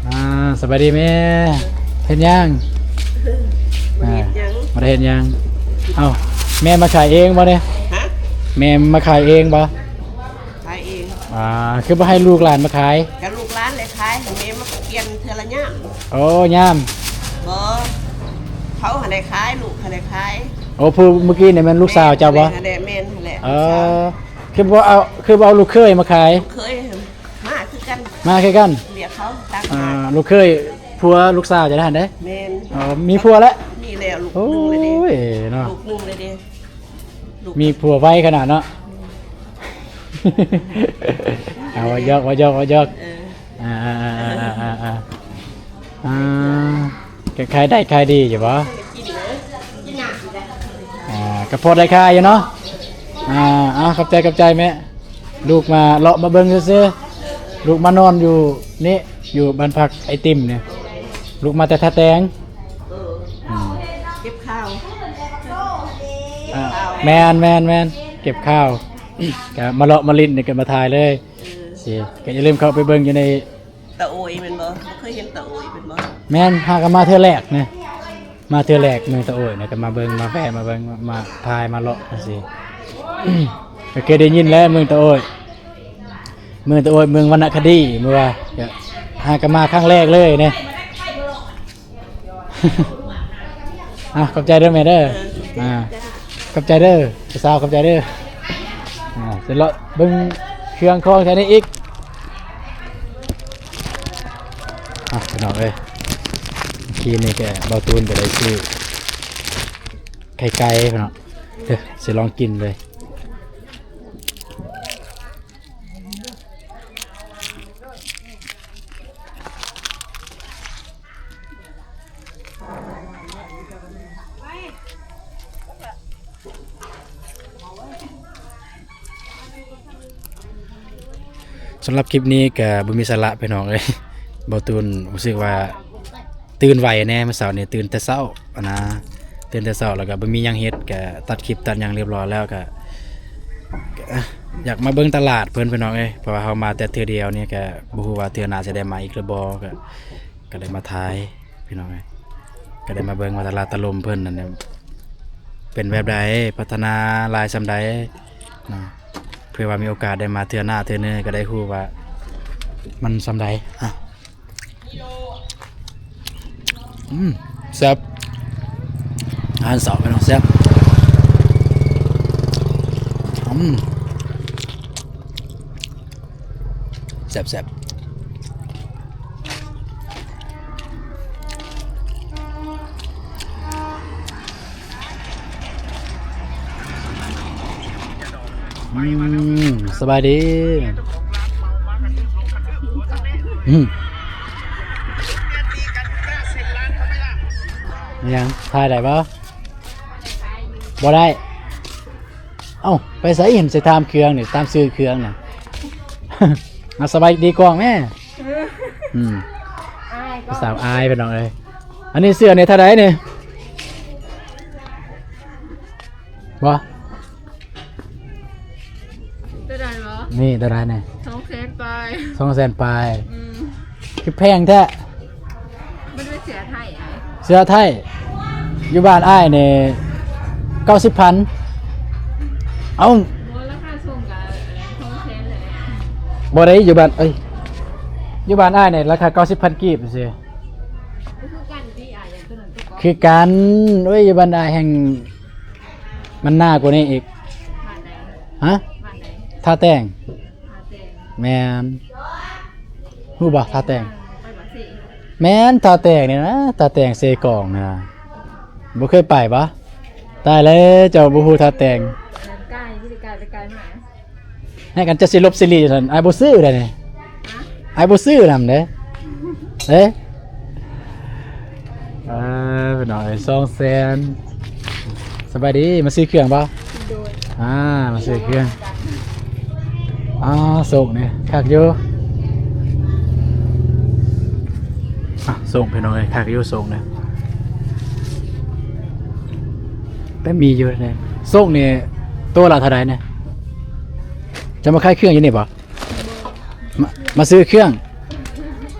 ອ່າ ສະບາຍດີແມ່ ເຮັດຫຍັງ? ບໍ່ໄດ້ເຮັດຫຍັງ ອ່າ ບໍ່ໄດ້ເຮັດຫຍັງ. ເອົ້າ ແມ່ມາຂາຍເອງບໍ່ນີ້? ຮະ? ແມ່ມາຂາຍເອງບໍ່? ຂາຍເອງ. ອ່າ ຄືບໍ່ໃຫ້ລູກຫຼານມາຂາຍ? ກະລູກຫຼານໄດ້ຂາຍ ໃຫ້ແມ່ມາປ່ຽນເທື່ອລະຍາມ. ໂອ້ ຍາມ. ບໍ່ ເຂົາຫັ້ນໄດ້ຂາຍ ລູກຫັ້ນໄດ້ຂາຍ. ໂອ້ ຜູ້ເມື່ອກີ້ນີ້ແມ່ນລູກສາວເຈົ້າບໍ່? ແມ່ນຫັ້ນແຫຼະ ແມ່ນຫັ້ນແຫຼະ. ເອີ ລູກສາວ. ຄືບໍ່ເອົາ ຄືບໍ່ເອົາລູກເຂີຍມາຂາຍ? ລູກເຂີຍ ມາຄືກັນ ມາຄືກັນ. ວຽກເຂົາຕ່າງຫາກ. ອ່າ ລູກເຂີຍຜົວລູກສາວຈະໄດ້ຫັ້ນເດ້. ແມ່ນ. ອໍ ມີຜົວແລ້ວ? ມີແລ້ວ ລູກໜຶ່ງເລີຍເດ້. ໂອ້ຍເນາະ ລູກໜຶ່ງເລີຍເດ້. ລູກ ມີຜົວໄວຂະໜາດເນາະ. ເອົາ ເວົ້າຢອກ ເວົ້າຢອກ ເວົ້າຢອກ. ເອີ ອ່າ ອ່າ ອ່າ ອ່າ ອ່າ ອ່າ ອ່າ ກໍຂາຍໄດ້ຂາຍດີຢູ່ບໍ່? ອ່າ ກໍພໍໄດ້ຂາຍຢູ່ເນາະ. ອ່າ ອ່າ ຂອບໃຈ ຂອບໃຈແມ່. ລູກມາເລາະມາເບິ່ງຊື່ໆ ລູກມານອນຢູ່ນີ້ ຢູ່ບ້ານພັກໄອຕິມນີ້. ລູກມາແຕ່ທ່າແຕງ. ເອີ ອືມ ເກັບຂ່າວ. ອ່າ ເກັບຂ່າວ. ແມ່ນໆໆ ເກັບຂ່າວ. ກໍມາເລາະມາຫຼິ້ນນີ້ ກໍມາຖ່າຍເລີຍ. ເອີ ຊິ ກໍຢ່າລືມເຂົ້າໄປເບິ່ງຢູ່ໃນ ຕາໂອຍແມ່ນບໍ່? ບໍ່ເຄີຍເຫັນຕາໂອຍແມ່ນບໍ່? ແມ່ນ ຫາກໍມາເທື່ອແລກນະ ມາເທື່ອແລກເມືອງຕາໂອຍນະ ກໍມາເບິ່ງ ມາແວ່ ມາເບິ່ງ ມາຖ່າຍ ມາເລາະຈັ່ງຊີ້. ກໍເຄີຍໄດ້ຍິນແລ້ວເມືອງຕາໂອຍ ເມືອງຕາໂອຍ ເມືອງວັນນະຄະດີ ເມື່ອວ່າ ຫາກໍມາຄັ້ງແລກເລີຍນະ. ອ່ະ ຂອບໃຈເດີແມ່ເດີ. ເອີ ອ່າ ຂອບໃຈເດີ ສາວ ຂອບໃຈເດີ. ອ່າ ຊິເລາະເບິ່ງ ເຄື່ອງຂອງແຖວນີ້ອີກ. ອ່ະ ພີ່ນ້ອງເອີຍ ກີ້ນີ້ກະເບົາຕູນກະໄດ້ຊື້ໄຂ່ໄກ່ພີ່ນ້ອງ ເດີ ຊິລອງກິນເລີຍ. ສຳລັບຄລິບນີ້ກະບໍ່ມີສາລະພີ່ນ້ອງເອີຍ ເບົາຕູນຮູ້ສຶກວ່າ ຕື່ນໄວແດ່ ມື້ເຊົ້ານີ້ຕື່ນແຕ່ເຊົ້າຫັ້ນນະ ຕື່ນແຕ່ເຊົ້າ ແລ້ວກໍບໍ່ມີຫຍັງເຮັດ ກໍຕັດຄລິບຕັດຫຍັງຮຽບຮ້ອຍແລ້ວ ກໍ ກໍ ອ່ະ ຢາກມາເບິ່ງຕະຫຼາດເພິ່ນພີ່ນ້ອງເອີຍ ເພາະວ່າເຮົາມາແຕ່ເທື່ອດຽວນີ້ ກໍບໍ່ຮູ້ວ່າເທື່ອໜ້າຊິໄດ້ມາອີກຫຼືບໍ່ ກໍ ກໍໄດ້ມາຖ່າຍພີ່ນ້ອງເອີຍ ກໍໄດ້ມາເບິ່ງວ່າຕະຫຼາດຕະຫຼົມເພິ່ນນັ້ນເປັນແບບໃດ ພັດທະນາຫຼາຍສ່ຳໃດເນາະ ເພື່ອວ່າມີໂອກາດໄດ້ມາເທື່ອໜ້າເທື່ອເນີ ກໍໄດ້ຮູ້ວ່າມັນສ່ຳໃດ ອ່ະ. ອືມ ແຊບ ອາຫານເຊົ້າພີ່ນ້ອງ ແຊບ ອືມ ແຊບໆ. ອືມ ສະບາຍດີ ອືມ ຫຍັງ ຖ່າຍໄດ້ບໍ່? ບໍ່ໄດ້. ເອົ້າ ໄປໃສ ເຫັນຊິຖາມເຄື່ອງນີ້ ຕາມຊື່ເຄື່ອງນະ. ເອົາ ສະບາຍດີກ້ອງແມ້. ອືມ ຜູ້ສາວອາຍພີ່ນ້ອງເອີຍ. ອັນນີ້ເສື້ອນີ້ເທົ່າໃດນີ້? ບໍ່ ໂຕໃດບໍ່? ນີ້ໂຕໃດນີ້? ສອງແສນປາຍ ສອງແສນປາຍ. ອືມ ຄືແພງແທ້. ມັນເປັນເສື້ອໄທ ເສື້ອໄທ ຢູ່ບ້ານອ້າຍນີ້ເກົ້າສິບພັນ. ເອົ້າ ບໍ່ ລາຄາສົ່ງກະສອງແສນແຫຼະ. ບໍ່ໄດ້ ຢູ່ບ້ານ ເອີຍ ຢູ່ບ້ານອ້າຍນີ້ລາຄາເກົ້າສິບພັນກີບຊື່. ຄືກັນຕິ ອ້າຍ ໂຕນັ້ນໂຕເກົ່າ ຄືກັນ. ໂອ້ຍ ຢູ່ບ້ານອ້າຍແຮ່ງມັນໜາກວ່ານີ້ອີກ. ບ້ານໃດ? ຮະ? ບ້ານໃດ? ທ່າແຕງ. ທ່າແຕງ ແມ່ນ. ຮູ້ບໍ່ທ່າແຕງ? ໄປບາເຊ ແມ່ນ ທ່າແຕງນີ້ນະ ທ່າແຕງເຊກອງນະ ບໍ່ເຄີຍໄປບໍ່? ຕາຍແລ້ວ ເຈົ້າບໍ່ຮູ້ທ່າແຕງ. ກາຍ ກາຍໄປກາຍມາ ໃຫ້ກັນ ເຈົ້າຊິຫຼົບຊິຫຼີຊັ້ນ ອ້າຍບໍ່ຊື້ໄດ໋ນີ້. ອ້າຍບໍ່ຊື້ນຳເດ້ ເດ້. ເອີ ພີ່ນ້ອງເອີຍ ສອງແສນ. ສະບາຍດີ ມາຊື້ເຄື່ອງບໍ່? ໂດຍ ອ່າ ມາຊື້ເຄື່ອງ. ອ່າ ໂຊກນີ້ຄັກຢູ່. ອ່ະ ໂຊກ ພີ່ນ້ອງເອີຍ ຄັກຢູ່ໂຊກນີ້ ແຕ່ມີຢູ່ເດ້. ໂຊກນີ້ໂຕລະເທົ່າໃດນີ້? ຈະມາຂາຍເຄື່ອງຢູ່ນີ້ບໍ່? ມາ ມາຊື້ເຄື່ອງ.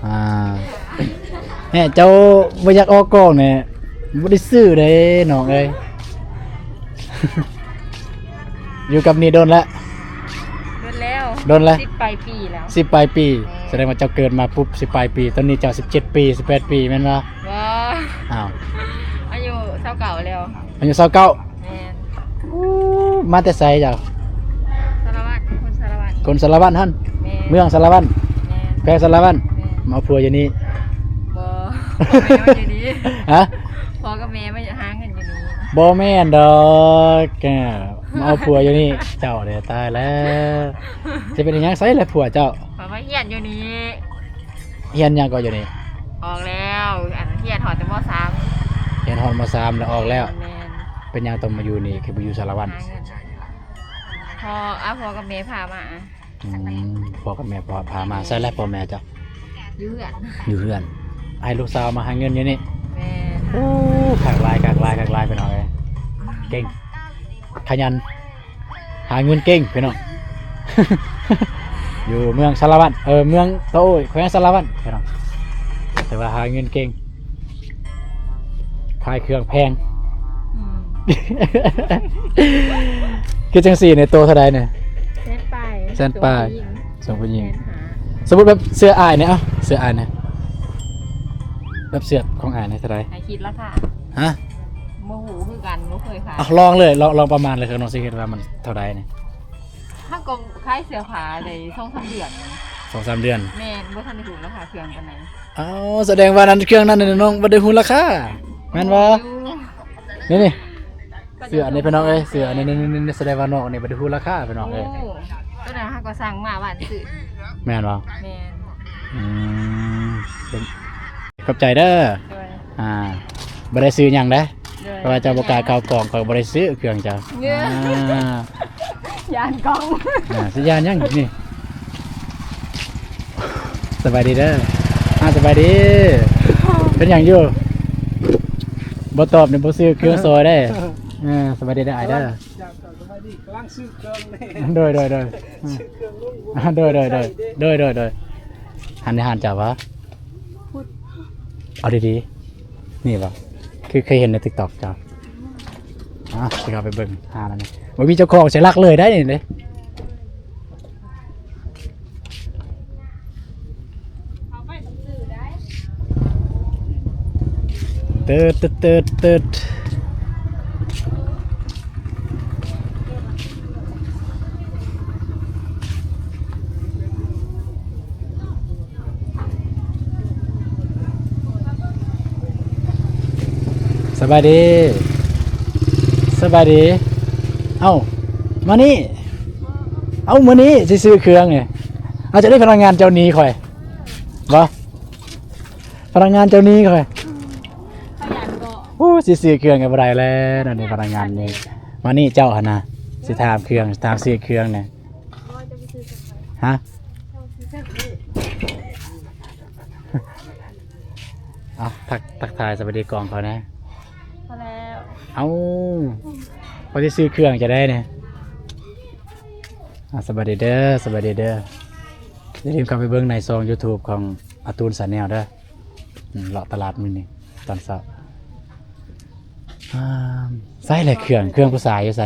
ອ່າ ແຮະ ເຈົ້າບໍ່ຢາກອອກກ້ອງນີ້ ບໍ່ໄດ້ຊື້ເດ້ນ້ອງເອີຍ. ຢູ່ກັບນີ້ດົນແລ້ວ? ດົນແລ້ວ. ດົນແລ້ວ? ສິບປາຍປີແລ້ວ. ສິບປາຍປີ. ແມ່ນ. ສະແດງວ່າເຈົ້າເກີດມາປຸບສິບປາຍປີ ຕອນນີ້ເຈົ້າສິບເຈັດປີ ສິບແປດປີແມ່ນບໍ່? ບໍ່. ອ້າວ. ອາຍຸຊາວເກົ້າແລ້ວ. ອາຍຸຊາວເກົ້າ. ແມ່ນ. ໂອ້ ມາແຕ່ໃສເຈົ້າ? ສາລະວັນ ຄົນສາລະວັນ. ຄົນສາລະວັນຫັ້ນ? ແມ່ນ. ເມືອງສາລະວັນ? ແມ່ນ. ແຂວງສາລະວັນ? ແມ່ນ. ມາເອົາຜົວຢູ່ນີ້? ບໍ່. ພໍ່ກັບແມ່ມາຢູ່ນີ້. ຮະ? ພໍ່ກັບແມ່ມາຫາເງິນຢູ່ນີ້. ບໍ່ແມ່ນດອກ ມາເອົາຜົວຢູ່ນີ້. ເຈົ້າເດ້ ຕາຍແລ້ວ. ຈະເປັນຫຍັງ ໃສລະຜົວເຈົ້າ? ຂ້ອຍມາຮຽນຢູ່ນີ້. ຮຽນຫຍັງກໍຢູ່ນີ້? ອອກແລ້ວ ອັນ ຮຽນຮອດແຕ່ ມໍສາມ. ຮຽນຮອດ ມໍສາມ ແລ້ວອອກແລ້ວ. ແມ່ນ. ເປັນຫຍັງຕ້ອງມາຢູ່ນີ້ ຄືບໍ່ຢູ່ສາລະວັນ? ຫາເງິນ. ພໍ່ ອາ ພໍ່ກັບແມ່ພາມາ. ອືມ ພໍ່ກັບແມ່ພາ ພາມາ. ໃສລະພໍ່ແມ່ເຈົ້າ? ຢູ່ເຮືອນ. ຢູ່ເຮືອນ. ໃຫ້ລູກສາວມາຫາເງິນຢູ່ນີ້. ແມ່ນ. ໂອ້ ຄັກຫຼາຍ ຄັກຫຼາຍ ຄັກຫຼາຍ ພີ່ນ້ອງເອີຍ. ເກັ່ງ ຂະຫຍັນ ຫາເງິນເກັ່ງພີ່ນ້ອງ. ຢູ່ເມືອງສາລະວັນ ເອີ ເມືອງຕາໂອ້ຍ ແຂວງສາລະວັນພີ່ນ້ອງ. ແຕ່ວ່າຫາເງິນເກັ່ງ ຂາຍເຄື່ອງແພງ. ອືມ. ຄືຈັ່ງຊີ້ນີ້ ໂຕເທົ່າໃດນີ້? ແສນປາຍ. ແສນປາຍ. ສົ່ງຜູ້ຍິງ ແສນຫ້າ. ສົມມຸດແບບເສື້ອອ້າຍນີ້ ເອົ້າ ເສື້ອອ້າຍນີ້ ແບບເສື້ອຂອງອ້າຍນີ້ເທົ່າໃດ? ໃຫ້ຄິດລາຄາ. ຮະ? ບໍ່ຮູ້ຄືກັນ ບໍ່ເຄີຍຂາຍ. ອ່ະ ລອງເລີຍ ລອງ ລອງປະມານເລີຍ ນ້ອງຊິເຮັດວ່າມັນເທົ່າໃດນີ້. ເຮົາກໍຂາຍເສື້ອຜ້າໄດ້ສອງສາມເດືອນ. ສອງສາມເດືອນ? ແມ່ນ, ບໍ່ທັນໄດ້ຮູ້ລາຄາເຄື່ອງປານໃດ. ອ້າວ, ສະແດງວ່ານັ້ນເຄື່ອງນັ້ນນ້ອງບໍ່ໄດ້ຮູ້ລາຄາ ແມ່ນບໍ່? ນີ້ໆ ເສື້ອນີ້ພີ່ນ້ອງເອີຍ, ເສື້ອນີ້ໆ ສະແດງວ່ານ້ອງນີ້ບໍ່ໄດ້ຮູ້ລາຄາພີ່ນ້ອງເອີຍ. ໂອ້ ໂຕນັ້ນເຮົາກໍສັ່ງມາວານຊື້. ແມ່ນບໍ່? ແມ່ນ. ອືມ ຂອບໃຈເດີ. ໂດຍ. ອ່າ ບໍ່ໄດ້ຊື້ຫຍັງເດ້. ໂດຍ. ເພາະວ່າເຈົ້າບໍ່ກ້າເຂົ້າກ້ອງ, ຂ້ອຍບໍ່ໄດ້ຊື້ເຄື່ອງເຈົ້າ. ເອີ ອ່າ ຢ້ານກ້ອງ. ອ່າ ຊິຢ້ານຫຍັງນີ້? ສະບາຍດີເດີ. ອ່າ ສະບາຍດີ. ເປັນຫຍັງຢູ່? ບໍ່ຕອບນີ້ບໍ່ຊື້ເຄື່ອງຊອຍເດ້. ອ່າ ສະບາຍດີເດີອ້າຍເດີ. ກຳລັງຊື້ເຄື່ອງນີ້. ໂດຍ ໂດຍ ໂດຍ. ຊື້ເຄື່ອງລຸງ. ອ່າ ໂດຍ ໂດຍ ໂດຍ. ໃສ່ເດ້. ໂດຍ ໂດຍ ໂດຍ. ຫັ້ນ ໃນຮ້ານເຈົ້າຫວາ? ພຸ້ນ. ເອົາດີໆ ນີ້ຫວາ? ຄືເຄີຍເຫັນໃນຕິກຕັອກເຈົ້າ. ອ່າ ຊິເຂົ້າໄປເບິ່ງຮ້ານອັນນີ້. ບໍ່ມີເຈົ້າຂອງ ເສຍຫຼັກເລີຍໄດ໋ນີ້ເດ້. ເຕີດ ເຕີດ ເຕີດ ເຕີດ. ສະບາຍດີ ສະບາຍດີ. ເອົ້າ ມານີ້. ເອົ້າ ມື້ນີ້ຊິຊື້ເຄື່ອງນີ້. ເອົາ ເຈົ້າໄດ້ພະນັກງານເຈົ້າໜີຂ້ອຍບໍ່? ພະນັກງານເຈົ້າໜີຂ້ອຍ. ຂະຫຍັນເກາະ. ໂອ້ ຊິຊື້ເຄື່ອງກໍບໍ່ໄດ້ແລ້ວນະ ພະນັກງານນີ້. ມານີ້ເຈົ້າຫັ້ນນະ ຊິຖາມເຄື່ອງ ຖາມຊື້ເຄື່ອງນະ. ຮະ? ເອົາ ທັກ ທັກທາຍສະບາຍດີກ້ອງເຂົາແດ່. ພໍແລ້ວ. ເອົ້າ ເຂົາຊິຊື້ເຄື່ອງຈະໄດ້ນີ້. ອ່າ ສະບາຍດີເດີ ສະບາຍດີເດີ. ຢ່າລືມເຂົ້າໄປເບິ່ງໃນຊ່ອງຢູທູບຂອງອາຕູນແຊນແນວເດີ. ອືມ ເລາະຕະຫຼາດມື້ນີ້ຕອນເຊົ້າ. ອ່າ ໃສແຫຼະເຄື່ອງ ເຄື່ອງຜູ້ຊາຍຢູ່ໃສ?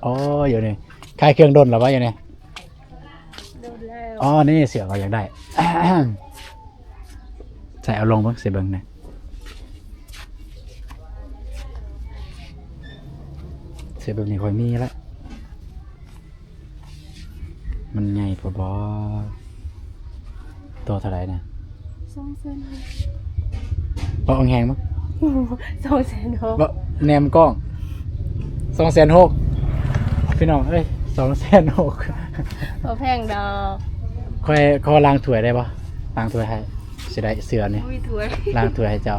ອໍ ຢູ່ນີ້. ຂາຍເຄື່ອງດົນແລ້ວບໍ່ຢູ່ນີ້? ດົນແລ້ວ. ອໍ ນີ້ເສື້ອຂ້ອຍຢາກໄດ້. ໃສ່ເອົາລົງເບິ່ງ ຊິເບິ່ງແດ່. ເສື້ອແບບນີ້ຂ້ອຍມີລະ. ມັນໃຫຍ່ໂພດບໍ່? ໂຕເທົ່າໃດນະ? ສອງແສນຫົກ. ເວົ້າແຮງໆ ເບິ່ງ. ສອງແສນຫົກ. ເວົ້າແນມກ້ອງ. ສອງແສນຫົກ ພີ່ນ້ອງເອີຍ ສອງແສນຫົກ. ບໍ່ແພງດອກ. ຂ້ອຍຂໍລ້າງຖ້ວຍໄດ້ບໍ່? ລ້າງຖ້ວຍໃຫ້. ຊິໄດ້ເສື້ອນີ້ ບໍ່ມີຖ້ວຍ ລ້າງຖ້ວຍໃຫ້ເຈົ້າ.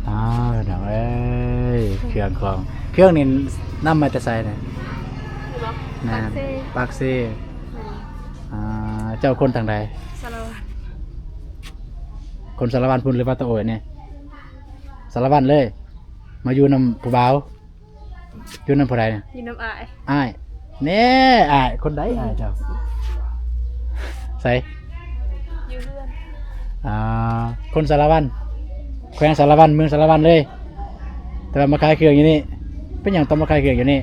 ອ້າວ ພີ່ນ້ອງເອີຍ ເຄື່ອງຂອງ ເຄື່ອງນີ້ນຳມາແຕ່ໃສນີ້? ແມ່ນ ປາກເຊ. ປາກເຊ. ແມ່ນ. ອ່າ ເຈົ້າຄົນທາງໃດ? ສາລະວັນ. ຄົນສາລະວັນພຸ້ນ ຫຼືວ່າຕາໂອຍນີ້? ສາລະວັນເລີຍ. ມາຢູ່ນຳຜູ້ບ່າວ? ຢູ່ນຳຜູ້ໃດນະ? ຢູ່ນຳອ້າຍ. ອ້າຍ. ແນ່ ອ້າຍ ຄົນໃດອ້າຍເຈົ້າ? ໃສ? ຢູ່ເຮືອນ. ອ່າ ຄົນສາລະວັນ ແຂວງສາລະວັນ ເມືອງສາລະວັນເລີຍ ແຕ່ວ່າມາຂາຍເຄື່ອງຢູ່ນີ້. ເປັນຫຍັງຕ້ອງມາຂາຍເຄື່ອງຢູ່ນີ້?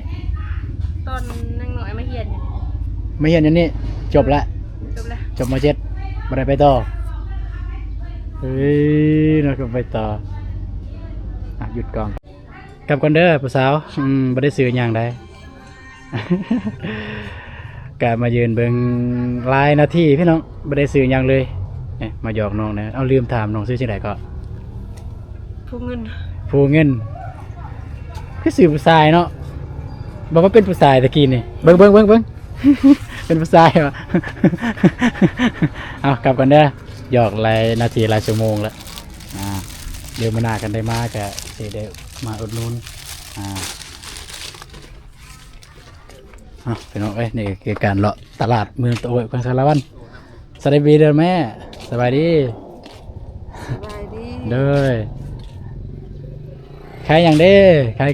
ຕອນຍັງນ້ອຍມາຮຽນຢູ່ນີ້. ມາຮຽນຢູ່ນີ້ ຈົບລະ? ຈົບລະ. ຈົບ ມ.ເຈັດ ບໍ່ໄດ້ໄປຕໍ່? ເອີຍ ເນາະ ກໍໄປຕໍ່. ອ່ະ ຢຸດກ້ອງ. ກັບກ່ອນເດີຜູ້ສາວ. ອືມ ບໍ່ໄດ້ຊື້ຫຍັງໃດ. ກະມາຢືນເບິ່ງຫຼາຍນາທີພີ່ນ້ອງ ບໍ່ໄດ້ຊື້ຫຍັງເລີຍ. ເອີ ມາຢອກນ້ອງແດ່. ເອົາ ລືມຖາມ ນ້ອງຊື່ຈັ່ງໃດເກາະ? ພູເງິນ. ພູເງິນ. ຄືຊື່ຜູ້ຊາຍເນາະ. ບອກວ່າເປັນຜູ້ຊາຍຕະກີ້ນີ້. ເບິ່ງ ເບິ່ງ ເບິ່ງ ເບິ່ງ. ເປັນຜູ້ຊາຍຫວາ? ເອົາ ກັບກ່ອນເດີ. ຢອກຫຼາຍນາທີ ຫຼາຍຊົ່ວໂມງລະ. ອ່າ ດຽວມື້ໜ້າຄັນໄດ້ມາກະຊິໄດ້ມາອຸດໜູນ. ອ່າ ເອົາ ພີ່ນ້ອງເອີຍ ນີ້ຄືການເລາະຕະຫຼາດເມືອງຕະໂອ້ຍ ແຂວງສາລະວັນ. ສະບາຍດີເດີແມ່. ສະບາຍດີ. ສະບາຍດີ. ໂດຍ. ຂາຍຫຍັງເດ້? ຂາຍ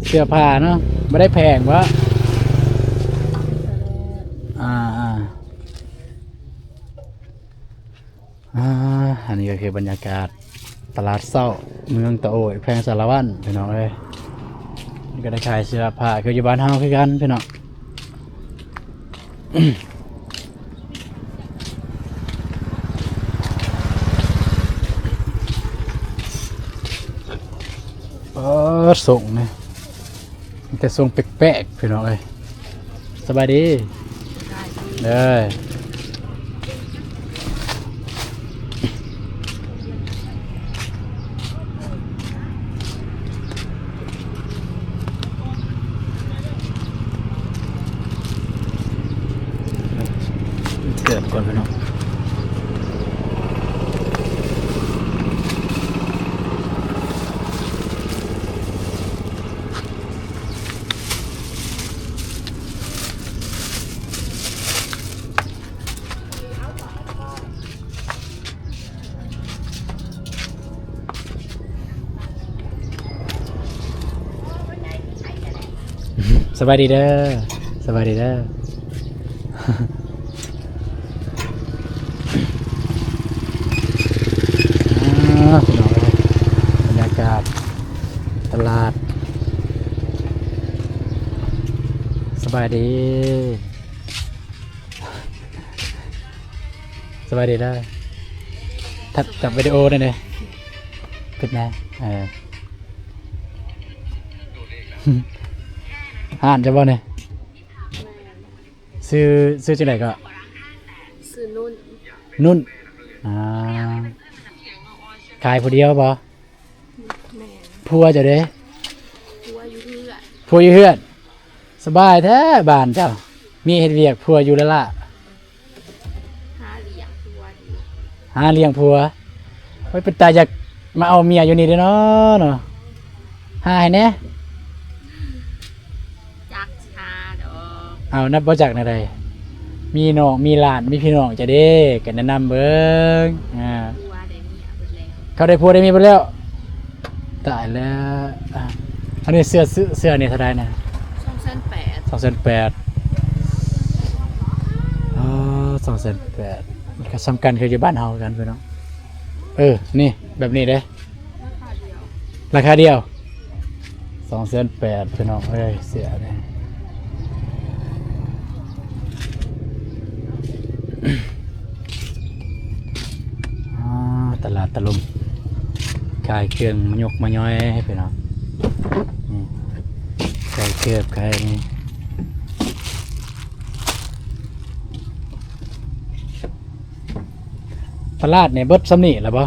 ເສື້ອຜ້າເນາະ. ບໍ່ໄດ້ແພງບໍ? ອ່າໆ. ອ່າ ອັນນີ້ກໍຄືບັນຍາກາດຕະຫຼາດເຊົ້າເມືອງຕະໂອ້ຍ ແຂວງສາລະວັນ ພີ່ນ້ອງເອີຍ. ນີ້ກໍໄດ້ຂາຍເສື້ອຜ້າຄືຢູ່ບ້ານເຮົາຄືກັນ ພີ່ນ້ອງ. ເອີ ສົ່ງນີ້ ມີແຕ່ຊົງແປກໆ ພີ່ນ້ອງເອີຍ. ສະບາຍດີ ເດີ. ເກີບກ່ອນ ພີ່ນ້ອງ. ສະບາຍດີເດີ ສະບາຍດີເດີ. ອ່າ ພີ່ນ້ອງເອີຍ ບັນຍາກາດຕະຫຼາດ. ສະບາຍດີ ສະບາຍດີເດີ. ທັດ ຈັບວິດີໂອແດ່ເດີ ເປັນແນວ ເອີ ຮ້ານເຈົ້າບໍ່ນີ້? ຊື່ ຊື່ຈັ່ງໃດກໍ? ຊື່ນຸ້ນ. ນຸ້ນ ອ່າ ຂາຍຜູ້ດຽວບໍ່? ແມ່ນ. ຜົວເຈົ້າເດ? ຜົວຢູ່ເຮືອນ. ຜົວຢູ່ເຮືອນ. ສະບາຍແທ້ບ້ານເຈົ້າ ມີເຮັດວຽກ ຜົວຢູ່ລະລະ. ຫາລ້ຽງຜົວຢູ່. ຫາລ້ຽງຜົວ. ໂອ້ຍ ເປັນຕາຢາກມາເອົາເມຍຢູ່ນີ້ເດ້ເນາະ ເນາະ. ຫາໃຫ້ແດ່. ຈັກຫາດອກ. ເອົາ ນັບບໍ່ຈັກແນວໃດ? ມີນ້ອງມີຫຼານ ມີພີ່ນ້ອງເຈົ້າເດ້ ກໍແນະນຳເບິ່ງ. ອ່າ ຜົວໄດ້ເມຍເບິດແລ້ວ. ເຂົາໄດ້ຜົວໄດ້ເມຍເບິດແລ້ວ. ຕາຍແລ້ວ. ອັນນີ້ເສື້ອ ເສື້ອ ເສື້ອນີ້ເທົ່າໃດນະ? ສອງແສນແປດ. ສອງແສນແປດ. ອໍ ສອງແສນແປດ ກໍສ່ຳກັນຄືຢູ່ບ້ານເຮົາຄືກັນພີ່ນ້ອງ. ເອີ ນີ້ ແບບນີ້ເດ້ ລາຄາດຽວ ລາຄາດຽວ ສອງແສນແປດ ພີ່ນ້ອງເອີຍ ເສື້ອນີ້. ອ່າ ຕະຫຼາດຕະລຸມ ຂາຍເຄື່ອງມາຍົກມາຍ້ອຍໃຫ້ພີ່ນ້ອງ. ນີ້ ຂາຍເຄື່ອງ ຂາຍນີ້. ຕະຫຼາດນີ້ເບິດສ່ຳນີ້ລະບໍ່?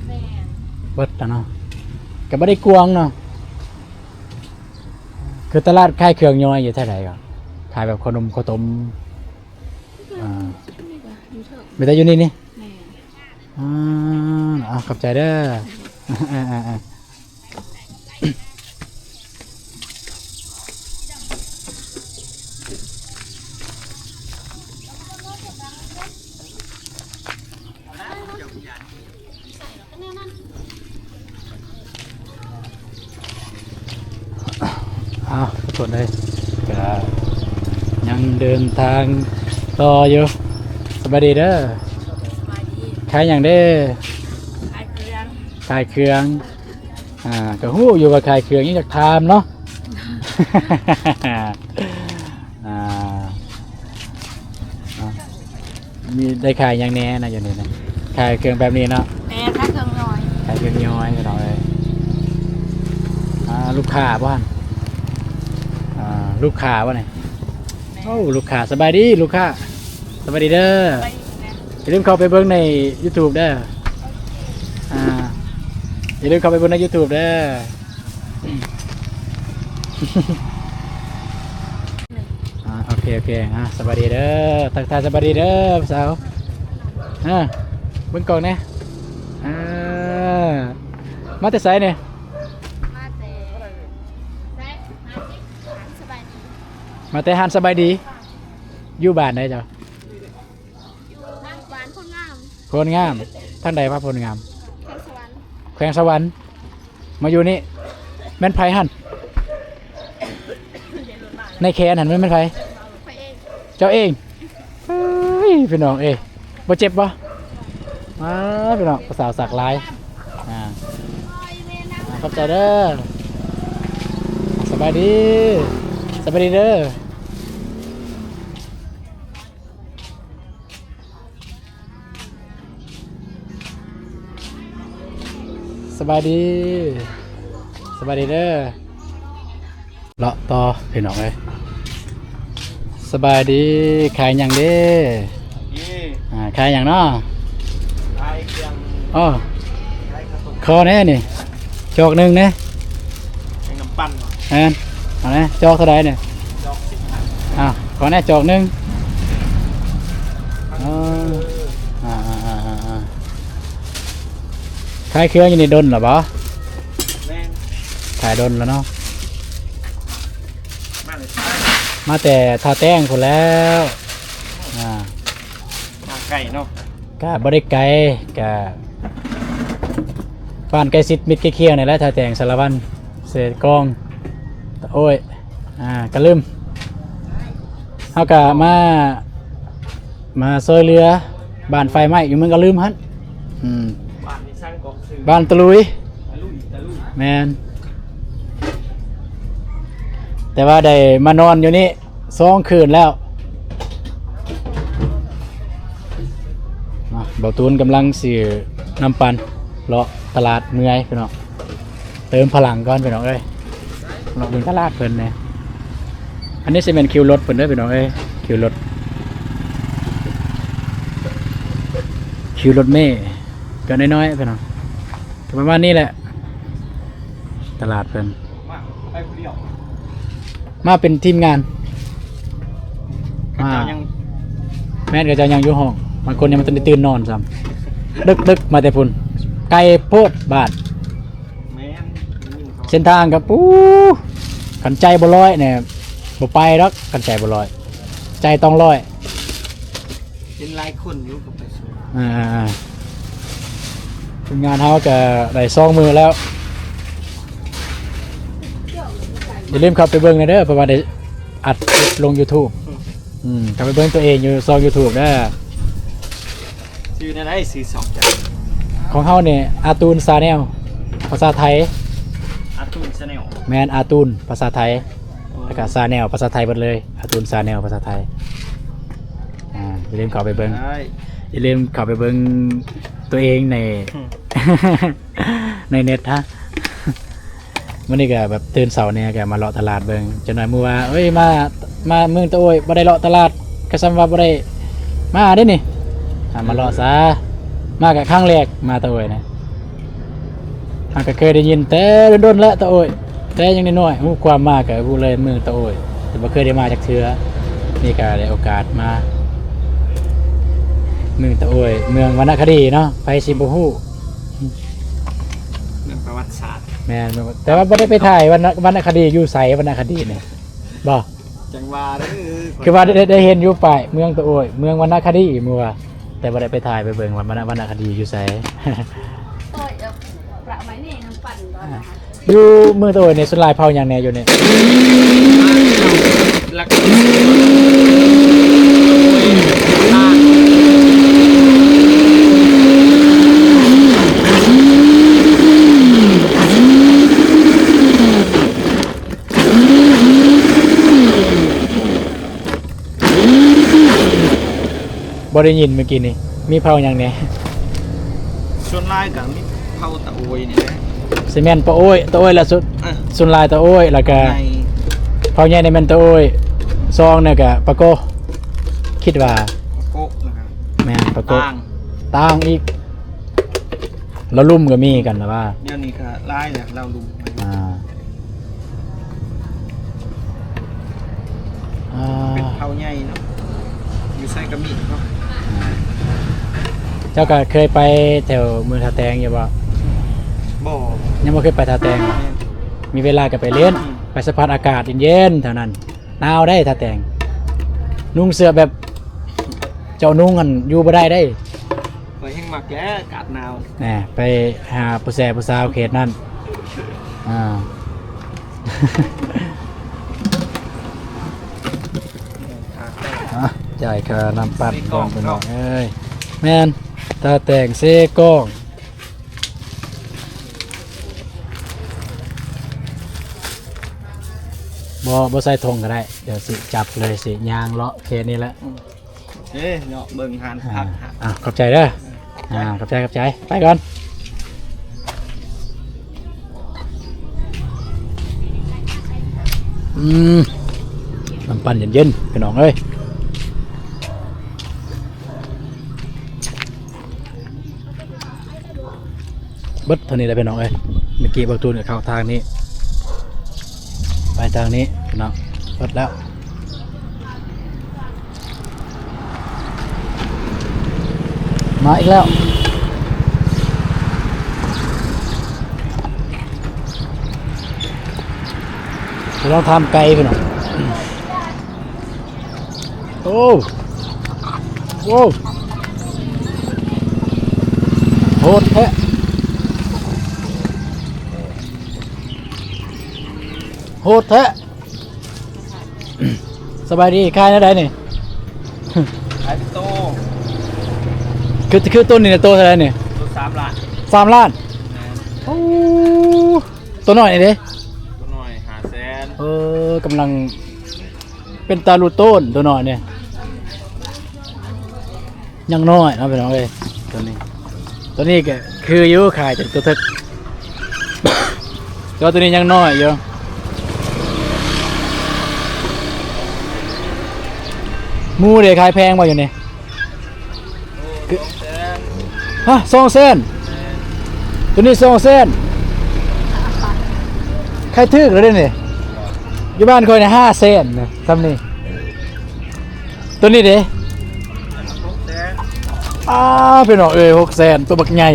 ແມ່ນ. ເບິດລະເນາະ ກໍບໍ່ໄດ້ກວ້າງເນາະ. ຄືຕະຫຼາດຂາຍເຄື່ອງຍ່ອຍຢູ່ແຖວໃດກໍ? ຂາຍແບບເຂົ້າໜົມເຂົ້າຕົ້ມ. ອ່າ ມີແຕ່ຢູ່ນີ້ນີ້? ແມ່ນ. ອ່າ ເອົາ ຂອບໃຈເດີ. ອ້າວ ທຸກຄົນເອີຍ ກະຍັງເດີນທາງຕໍ່ຢູ່. ສະບາຍດີເດີ. ສະບາຍດີ. ຂາຍຫຍັງເດ້? ຂາຍເຄື່ອງ. ຂາຍເຄື່ອງ. ອ່າ ກໍຮູ້ຢູ່ວ່າຂາຍເຄື່ອງ ຍັງຢາກຖາມເນາະ. ອ່າ ມີ ໄດ້ຂາຍຫຍັງແດ່ນະຢູ່ນີ້ນະ? ຂາຍເຄື່ອງແບບນີ້ເນາະ? ແມ່ນ ຂາຍເຄື່ອງຍ້ອຍ. ຂາຍເຄື່ອງຍ້ອຍ ພີ່ນ້ອງເອີຍ. ອ່າ ລູກຄ້າບໍ່ຫັ້ນ? ອ່າ ລູກຄ້າບໍ່ນີ້? ແມ່ນ. ໂອ້ ລູກຄ້າ ສະບາຍດີລູກຄ້າ. ສະບາຍດີເດີ. ສະບາຍດີ. ຢ່າລືມເຂົ້າໄປເບິ່ງໃນຢູທູບເດີ. ອ່າ ຢ່າລືມເຂົ້າໄປເບິ່ງໃນຢູທູບເດີ. ອ່າ ໂອເຄ ໂອເຄ. ອ່າ ສະບາຍດີເດີ. ທັກທາຍສະບາຍດີເດີຜູ້ສາວ. ອ່າ ເບິ່ງກ້ອງແດ່. ອ່າ ມາແຕ່ໃສນີ້? ມາແຕ່ ສະບາຍດີ. ມາແຕ່ຮ້ານສະບາຍດີ. ຢູ່ບ້ານໃດເຈົ້າ? ຢູ່ບ້ານໂພນງາມ. ໂພນງາມ. ທາງໃດວະໂພນງາມ? ແຂວງສະຫວັນ. ແຂວງສະຫວັນ. ມາຢູ່ນີ້ ແມ່ນໃຜຫັ້ນ? ໃນແຂນຫັ້ນແມ່ນໃຜ? ຂ້ອຍເອງ. ເຈົ້າເອງ. ເອີຍ ພີ່ນ້ອງເອີຍ ບໍ່ເຈັບບໍ່? ອ້າ ພີ່ນ້ອງ ຜູ້ສາວສັກຫຼາຍ. ອ່າ ຂອບໃຈເດີ. ສະບາຍດີ ສະບາຍດີເດີ. ສະບາຍດີ ສະບາຍດີເດີ. ເລາະຕໍ່ພີ່ນ້ອງເອີຍ. ສະບາຍດີ ຂາຍຫຍັງເດ້? ນີ້ ອ່າ ຂາຍຫຍັງເນາະ? ຂາຍເຄື່ອງ ອໍ ຂາຍເຂົ້າຕົ້ມ ຂໍແດ່ນີ້ ຈອກໜຶ່ງແດ່. ເປັນນ້ຳປັ່ນບໍ່? ແມ່ນ ເອົາແດ່ ຈອກເທົ່າໃດນີ້? ຈອກສິບພັນ. ອ້າວ ຂໍແດ່ຈອກໜຶ່ງ. ເອີ ອ່າໆໆໆ ຂາຍເຄື່ອງຢູ່ນີ້ດົນແລ້ວບໍ່? ແມ່ນ ຂາຍດົນແລ້ວເນາະ. ມາແຕ່ທ່າແຕງພຸ້ນແລ້ວ. ອ່າ ມາໄກເນາະ. ກະບໍ່ໄດ້ໄກ ກະບ້ານໃກ້ຊິດມິດໃກ້ຄຽງນີ້ແຫຼະ ທ່າແຕງ ສາລະວັນ ເຊກອງ ຕະໂອ້ຍ ອ່າ ກະລຶມ. ເຮົາກະມາ ມາຊ່ວຍເຫຼືອບ້ານໄຟໄໝ້ຢູ່ເມືອງກະລຶມຫັ້ນ. ອືມ ບ້ານນີ້ຊ່າງກອກຊື່ ບ້ານຕະລຸຍ ຕະລຸຍ ຕະລຸຍ ແມ່ນ. ແຕ່ວ່າໄດ້ມານອນຢູ່ນີ້ສອງຄືນແລ້ວ. ອ່ະ ບ່າວຕູນກຳລັງຊື້ນ້ຳປັ່ນ ເລາະຕະຫຼາດເມື່ອຍພີ່ນ້ອງ. ເຕີມພະລັງກ່ອນພີ່ນ້ອງເອີຍ ເລາະເບິ່ງຕະຫຼາດເພິ່ນແດ່. ອັນນີ້ຊິແມ່ນຄິວລົດເພິ່ນເດີພີ່ນ້ອງເອີຍ ຄິວລົດ ຄິວລົດເມ ກໍນ້ອຍໆ ພີ່ນ້ອງ ປະມານນີ້ແຫຼະ ຕະຫຼາດເພິ່ນ. ມາເປັນທີມງານ ເຂົາເຈົ້າຍັງ ແມ່ນ ເຂົາເຈົ້າຍັງຢູ່ຫ້ອງ ບາງຄົນຍັງບໍ່ທັນໄດ້ຕື່ນນອນຊ້ຳ. ດຶກໆ ມາແຕ່ພຸ້ນ ໄກໂພດບາດ. ແມ່ນ ເສັ້ນທາງກໍ ປູ ຄັນໃຈບໍ່ຮ້ອຍນີ້ ບໍ່ໄປດອກ ຄັນໃຈບໍ່ຮ້ອຍ ໃຈຕ້ອງຮ້ອຍ. ເຫັນຫຼາຍຄົນຢູ່ກໍໄປຊ່ວຍ. ອ່າໆໆ ທີມງານເຮົາກໍໄດ້ສອງມື້ແລ້ວ. ຢ່າລືມເຂົ້າໄປເບິ່ງແດ່ເດີ ເພາະວ່າໄດ້ອັດຄລິບລົງຢູທູບ. ອືມ ເຂົ້າໄປເບິ່ງຕົວເອງຢູ່ຊ່ອງຢູທູບເດີ. ຊື່ແນວໃດ? ຊື່ຊ່ອງຈັກ? ຂອງເຮົານີ້ ອາຕູນຊາແນວ ພາສາໄທ. ອາຕູນຊາແນວ. ແມ່ນ ອາຕູນ ພາສາໄທ ແລ້ວກະຊາແນວ ພາສາໄທເບິດເລີຍ ອາຕູນຊາແນວ ພາສາໄທ. ອ່າ ຢ່າລືມເຂົ້າໄປເບິ່ງ ຢ່າລືມເຂົ້າໄປເບິ່ງຕົວເອງໃນ ໃນເນັດຮະ. ມື້ນີ້ກໍແບບຕື່ນເຊົ້າແດ່ ກໍມາເລາະຕະຫຼາດເບິ່ງ. ຈັກໜ້ອຍໝູ່ວ່າ ເອີຍ ມາ ມາເມືອງຕະໂອ້ຍ ບໍ່ໄດ້ເລາະຕະຫຼາດ ກໍສ່ຳວ່າບໍ່ໄດ້ມາເດ້ນີ້. ອ່າ ມາເລາະຊະ ມາກໍຄັ້ງແລກ ມາຕະໂອ້ຍນະ. ເຮົາກໍເຄີຍໄດ້ຍິນແຕ່ດົນໆແລ້ວ ຕະໂອ້ຍ ແຕ່ຍັງນ້ອຍໆ ຮູ້ຄວາມມາກໍຮູ້ເລີຍເມືອງຕະໂອ້ຍ ແຕ່ບໍ່ເຄີຍໄດ້ມາຈັກເທື່ອ. ນີ້ກໍໄດ້ໂອກາດມາເມືອງຕະໂອ້ຍ ເມືອງວັນນະຄະດີເນາະ ໃຜຊິບໍ່ຮູ້. ເລື່ອງປະຫວັດສາດ. ແມ່ນ ແຕ່ວ່າບໍ່ໄດ້ໄປຖ່າຍວັນນະ ວັນນະຄະດີຢູ່ໃສ? ວັນນະຄະດີນີ້ບໍ່? ຈັ່ງວ່າເດີ ຄືວ່າໄດ້ ໄດ້ເຫັນຢູ່ປ້າຍເມືອງຕະໂອ້ຍ ເມືອງວັນນະຄະດີມື້ວ່າ ແຕ່ບໍ່ໄດ້ໄປຖ່າຍໄປເບິ່ງວ່າວັນນະ ວັນນະຄະດີຢູ່ໃສ. ໂອ້ຍ ເອົາປະໄມ້ນີ້ນຳປັ່ນກ່ອນນະ. ຢູ່ເມືອງຕະໂອ້ຍນີ້ ສ່ວນຫຼາຍເຜົ່າຫຍັງແດ່ຢູ່ນີ້? ຫຼັກ ບໍ່ໄດ້ຍິນມື້ກີ້ນີ້ ມີເຜົ່າຫຍັງແດ່? ສ່ວນຫຼາຍກໍມີເຜົ່າຕະໂອ້ຍນີ້ແຫຼະ. ຊິແມ່ນປະໂອ້ຍ ຕະໂອ້ຍລະສຸດ. ເອີ ສ່ວນຫຼາຍຕະໂອ້ຍ ແລ້ວກະເຜົ່າໃຫຍ່ ເຜົ່າໃຫຍ່ນີ້ແມ່ນຕະໂອ້ຍ ສອງນີ້ກະປາໂກ ຄິດວ່າ ປາໂກ ແລ້ວກະ ແມ່ນປາໂກ ຕ່າງ ຕ່າງອີກ. ລາວລຸ່ມກໍມີຄືກັນນະວ່າ ດຽວນີ້ກໍຫຼາຍແລ້ວລາວລຸ່ມ. ອ່າ ອ່າ ເປັນເຜົ່າໃຫຍ່ເນາະ ຢູ່ໃສກໍມີເນາະ. ເຈົ້າກໍເຄີຍໄປແຖວເມືອງທ່າແຕງຢູ່ບໍ່? ບໍ່ ຍັງບໍ່ເຄີຍໄປທ່າແຕງ. ແມ່ນ ມີເວລາກໍໄປຫຼິ້ນ ອືມ ໄປສຳຜັດອາກາດເຢັນໆແຖວນັ້ນ. ໜາວໄດ໋ທ່າແຕງ ນຸ່ງເສື້ອແບບເຈົ້ານຸ່ງຫັ້ນຢູ່ບໍ່ໄດ້ໄດ໋. ຂ້ອຍແຮ່ງມັກແຫຼະອາກາດໜາວ. ແນ່ ໄປຫາຜູ້ແຊຜູ້ສາວເຂດນັ້ນ. ອ່າ ອ່ະ ຈ່າຍຄ່ານ້ຳປັ່ນກ່ອນພີ່ນ້ອງເອີຍ. ແມ່ນ ທ່າແຕງເຊກອງ. ບໍ່ ບໍ່ໃສ່ຖົງກໍໄດ້ ດຽວຊິຈັບເລີຍ ຊິຍ່າງເລາະເຂດນີ້ແຫຼະ. ອືມ ເອີ ເນາະ ເບິ່ງຮ້ານ ອ່າ ຜັກ ອ່າ ຂອບໃຈເດີ. ອ່າ ຂອບໃຈ ຂອບໃຈ ໄປກ່ອນ. ອືມ ນ້ຳປັ່ນເຢັນໆ ພີ່ນ້ອງເອີຍ. ເບິດເທົ່ານີ້ແຫຼະພີ່ນ້ອງເອີຍ. ເມື່ອກີ້ບັກຕູນກໍເຂົ້າທາງນີ້ ໄປທາງນີ້ພີ່ນ້ອງ. ເບິດແລ້ວ ມາອີກແລ້ວ. ໄປລອງຖາມໄກ່ພີ່ນ້ອງ. ໂອ້ ໂອ້ ໂຫດແທ້ ໂຫດແທ້. ສະບາຍດີ ຂາຍແນວໃດນີ້? ຂາຍເປັນໂຕ. ຄື ຄືໂຕນີ້ໂຕເທົ່າໃດນີ້? ໂຕສາມລ້ານ. ສາມລ້ານ? ແມ່ນ. ໂອ້ ໂຕນ້ອຍນີ້ເດ້? ໂຕນ້ອຍຫ້າແສນ. ເອີ ກຳລັງ ເປັນຕາລຸໂຕນ ໂຕນ້ອຍນີ້ ຍັງນ້ອຍເນາະພີ່ນ້ອງເອີຍ. ໂຕນີ້ ໂຕນີ້ກໍຄືຢູ່ ຂາຍຈາກໂຕເຖິກ ແຕ່ວ່າໂຕນີ້ຍັງນ້ອຍຢູ່. ໝູເດ້ ຂາຍແພງບໍ່ຢູ່ນີ້? ຄື ສອງແສນ. ຮະ ສອງແສນ? ແມ່ນ. ໂຕນີ້ສອງແສນ ຂາຍຖືກແລ້ວເດ້ນີ້. ຢູ່ບ້ານຂ້ອຍນີ້ຫ້າແສນນະ ຊ່ຳນີ້. ໂຕນີ້ເດ້? ຫົກແສນ. ອ້າ ພີ່ນ້ອງເອີຍ ຫົກແສນ ໂຕບັກໃຫຍ່.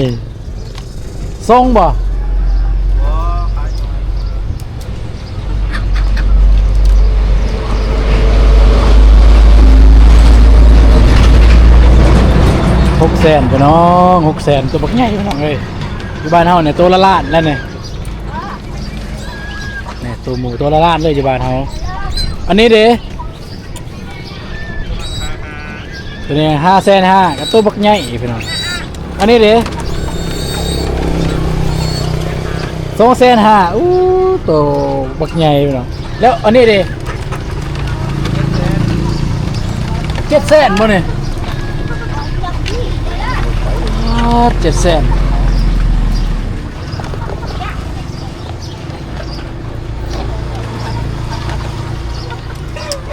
ສົ່ງບໍ່? ບໍ່ ຂາຍ. ຫົກແສນ ພີ່ນ້ອງ ຫົກແສນ ໂຕບັກໃຫຍ່ ພີ່ນ້ອງເອີຍ. ຢູ່ບ້ານເຮົານີ້ໂຕລະລ້ານແລ້ວນີ້. ນີ້ໂຕໝູໂຕລະລ້ານເລີຍຢູ່ບ້ານເຮົາ. ອັນນີ້ເດ້? ໂຕນີ້ຫ້າແສນຫ້າ ກໍໂຕບັກໃຫຍ່ພີ່ນ້ອງ. ອັນນີ້ເດ້? ສອງແສນຫ້າ. ອູ້ ໂຕບັກໃຫຍ່ພີ່ນ້ອງ. ແລ້ວອັນນີ້ເດ້? ເຈັດແສນບໍ່ນີ້? ອາ ເຈັດແສນ.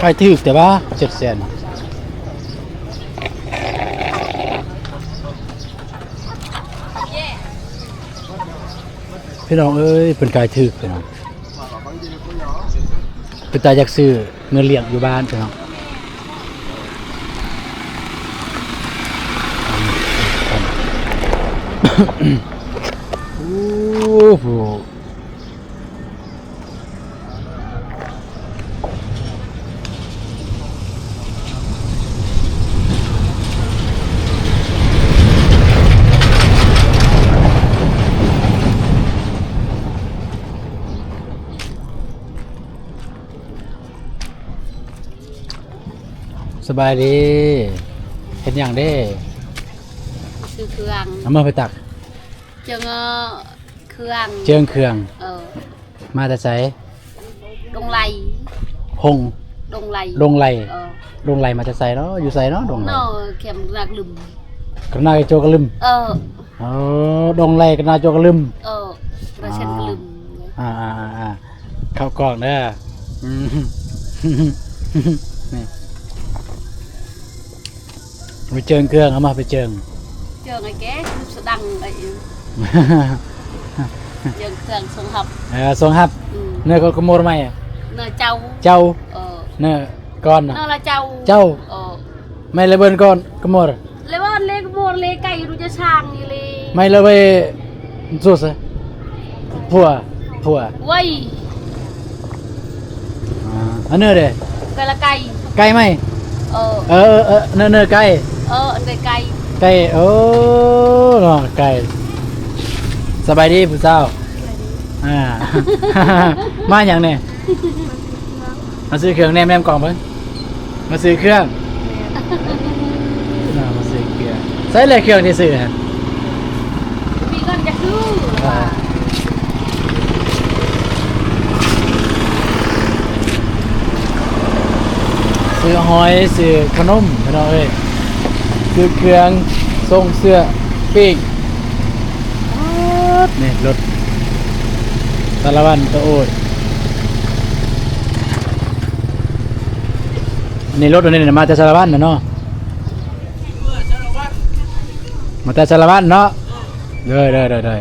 ຂາຍຖືກແຕ່ວ່າ ເຈັດແສນ. ພີ່ນ້ອງເອີຍ ເພິ່ນຂາຍຖືກພີ່ນ້ອງ. ເປັນຕາຢາກຊື້ເງິນລ້ຽງຢູ່ບ້ານພີ່ນ້ອງ. ໂອ້ໂຫ. ສະບາຍດີ. ເຮັດຫຍັງເດ້? ຊື້ເຄື່ອງ. ເອົາມາໄປຕັກ. ເຈີງເຄື່ອງ. ເຈີງເຄື່ອງ. ເອີ. ມາແຕ່ໃສ? ດົງໄລ. ຫົງ. ດົງໄລ. ດົງໄລ. ເອີ. ດົງໄລມາແຕ່ໃສເນາະ? ຢູ່ໃສເນາະ? ດົງໄລ. ເນາະ ແຄມກະນາກະລຶມ. ກະນາໂຈກະລຶມ. ເອີ. ອໍ ດົງໄລກະນາໂຈກະລຶມ. ເອີ. ກະນາເຊນກະລຶມ. ອ່າໆໆໆ ເຂົ້າກ້ອງເດີ. ອືມ ນີ້ ໄປເຈີງເຄື່ອງ ເອົາມາໄປເຈີງ. ເຈີງໄອ້ແກ ສະດັງໄອ້ ເຈີງເຄື່ອງສົ່ງຮັບ. ເອີ ສົ່ງຮັບ. ອືມ. ເນີກະໂມຣໃໝ່ ເນີເຈົ້າ. ເຈົ້າ. ເອີ. ເນີກ່ອນນະ ເນີລະເຈົ້າ. ເຈົ້າ. ເອີ. ໄມລະເບີນກ່ອນກະໂມຣ. ເລວອນເລກະໂມຣເລໄກ່ ຮູ້ຈະຊ່າງນີ້ເລ. ໄມລະເວີຊູສ ຜົວ ຜົວ. ເວີຍ. ອ່າ ອັນເນີເດ້? ໄກ່ລະໄກ່. ໄກ່ໄມ? ເອີ ເອີ ເອີ ເນີ ເນີໄກ່. ເອີ ອັນໄກ່ໄກ່. ໄກ່ ໂອ້ ເນາະ ໄກ່. ສະບາຍດີຜູ້ສາວ. ອ່າ ມາຫຍັງນີ້? ມາຊື້ເຄື່ອງແນມ ແນມກ່ອງເບິ່ງ. ມາຊື້ເຄື່ອງ. ແມ່ນ. ມາຊື້ເຄື່ອງ. ໃສແຫຼະເຄື່ອງທີ່ຊື້ຫັ້ນ? ມີເງິນຈະຊື້. ອ່າ ຊື້ຫອຍ ຊື້ຂະໜົມ ພີ່ນ້ອງເອີຍ. ຊື້ເຄື່ອງ ສົ່ງເສື້ອ ປີ້ງ. ປາດ ນີ້ລົດສາລະວັນ ຕະໂອດ. ນີ້ລົດອັນນີ້ນະ ມາແຕ່ສາລະວັນນະເນາະ ມາແຕ່ສາລະວັນເນາະ. ໂດຍ ໂດຍ ໂດຍ ໂດຍ.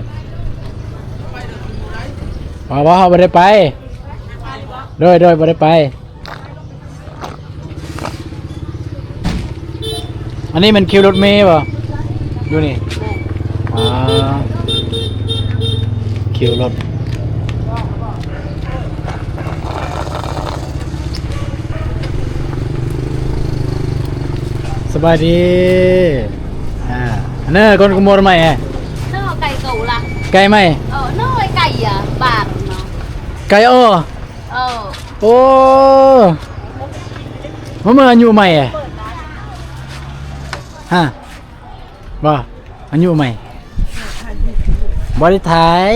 ບໍ່ ບໍ່ ເຮົາບໍ່ໄດ້ໄປ. ໂດຍ ໂດຍ ບໍ່ໄດ້ໄປ. ອັນນີ້ແມ່ນຄິວລົດເມບໍ່? ຢູ່ນີ້. ແມ່ນ. ອ່າ ຄິວລົດ. ສະບາຍດີ. ອ່າ ເນີ ຄົນກະມົວໃໝ່ແອ. ເນີ ໄກ່ເກົ່າລະ. ໄກ່ໃໝ່. ເອີ ເນີ ໄກ່ອະ ບານເນາະ. ໄກ່ອໍ. ເອີ ໂອ້ ມາເບິ່ງອາຍຸໃໝ່ແອ. ຮະ ບໍ່ ອາຍຸໃໝ່. ບໍ່ໄດ້ຖ່າຍ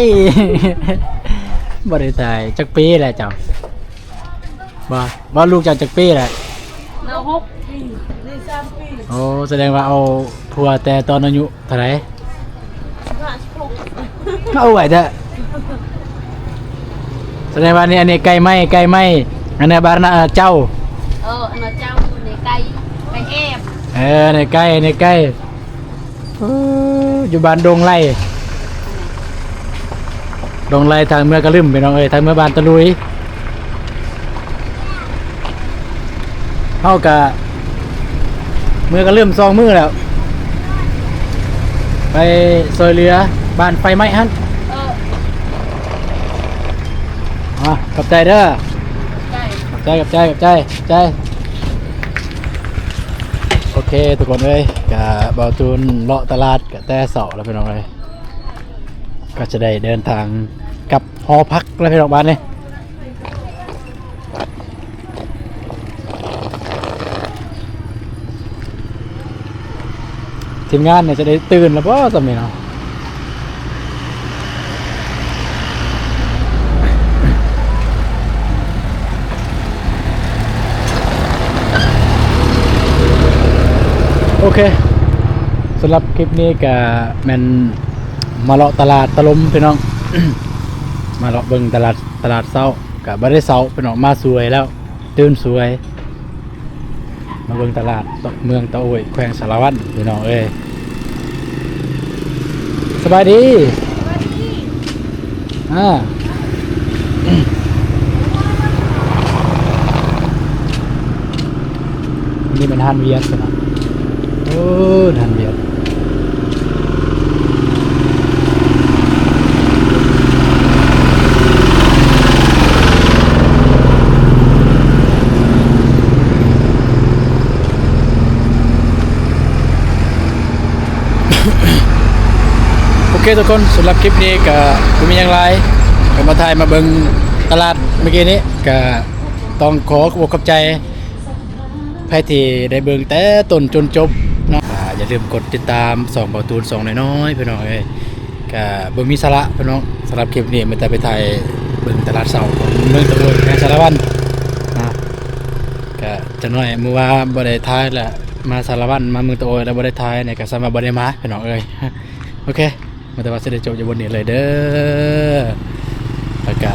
ບໍ່ໄດ້ຖ່າຍ. ຈັກປີແລ້ວເຈົ້າ? ບໍ່ ບໍ່ ລູກເຈົ້າຈັກປີແລ້ວ? ເອົາຫົກປີ. ໂອ້ ສະແດງວ່າເອົາຜົວແຕ່ຕອນອາຍຸເທົ່າໃດ? ເອົາໄວແທ້. ສະແດງວ່ານີ້ ອັນນີ້ໄກ່ໃໝ່ ໄກ່ໃໝ່. ອັນນີ້ບ້ານນະເຈົ້າ. ເອີ ອັນນະເຈົ້າ. ນີ້ໄກ່ ໄກ່ແອບ. ເອີ ນີ້ໄກ່ ນີ້ໄກ່. ເອີ ຢູ່ບ້ານດົງໄລ ດົງໄລ ທາງເມືອກະລຶມ ພີ່ນ້ອງເອີຍ ທາງເມືອບ້ານຕະລຸຍ. ເຮົາກະເມືອກະລຶມສອງມື້ແລ້ວ ໄປຊ່ອຍເຫຼືອບ້ານໄຟໄໝ້ຫັ້ນ. ເອີ ອ່າ ຂອບໃຈເດີ. ຂອບໃຈ ຂອບໃຈ ຂອບໃຈ ຂອບໃຈ. ໂອເຄ ທຸກຄົນເອີຍ ກະເບົາຕູນເລາະຕະຫຼາດກະແຕ່ເຊົ້າແລ້ວ ພີ່ນ້ອງເອີຍ ກະຈະໄດ້ເດີນທາງກັບຫໍພັກແລ້ວ ພີ່ນ້ອງ. ບາດນີ້ທີມງານນີ້ຈະໄດ້ຕື່ນແລ້ວບໍ່ ຊ່ຳນີ້ເນາະ. ໂອເຄ ສຳລັບຄລິບນີ້ກະແມ່ນມາເລາະຕະຫຼາດຕະລົມ ພີ່ນ້ອງ ມາເລາະເບິ່ງຕະຫຼາດ ຕະຫຼາດເຊົ້າ ກະບໍ່ໄດ້ເຊົ້າ ພີ່ນ້ອງ ມາສວຍແລ້ວ ຕື່ນສວຍ. ມາເບິ່ງຕະຫຼາດເມືອງຕະໂອ້ຍ ແຂວງສາລະວັນ ພີ່ນ້ອງເອີຍ. ສະບາຍດີ. ສະບາຍດີ. ອ່າ ນີ້ແມ່ນຮ້ານວຽກ ພີ່ນ້ອງ. ໂອ້ ຮ້ານວຽກ. ໂອເຄທຸກຄົນ ສຳລັບຄລິບນີ້ກະບໍ່ມີຫຍັງຫຼາຍ ກະມາຖ່າຍມາເບິ່ງຕະຫຼາດມື້ກີ້ນີ້ ກະຕ້ອງຂໍຂອບໃຈ ໃຜທີ່ໄດ້ເບິ່ງແຕ່ຕົ້ນຈົນຈົບເນາະ ອ່າ ຢ່າລືມກົດຕິດຕາມຊ່ອງເບົາຕູນ ຊ່ອງນ້ອຍໆ ພີ່ນ້ອງເອີຍ. ກະບໍ່ມີສາລະ ພີ່ນ້ອງ ສຳລັບຄລິບນີ້ມີແຕ່ໄປຖ່າຍເບິ່ງຕະຫຼາດເຊົ້າຂອງເມືອງຕະໂອ້ຍ ແຂວງສາລະວັນນະ. ກະຈັກໜ້ອຍມື້ວານບໍ່ໄດ້ຖ່າຍລະ ມາສາລະວັນ ມາເມືອງຕະໂອ້ຍລະບໍ່ໄດ້ຖ່າຍນີ້ ກະສ່ຳວ່າບໍ່ໄດ້ມາ ພີ່ນ້ອງເອີຍ. ໂອເຄ ມີແຕ່ວ່າຊິໄດ້ຈົບຢູ່ບ່ອນນີ້ເລີຍເດີ ລະກະ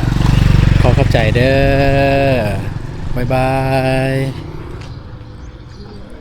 ຂໍຂອບໃຈເດີ ບາຍບາຍ.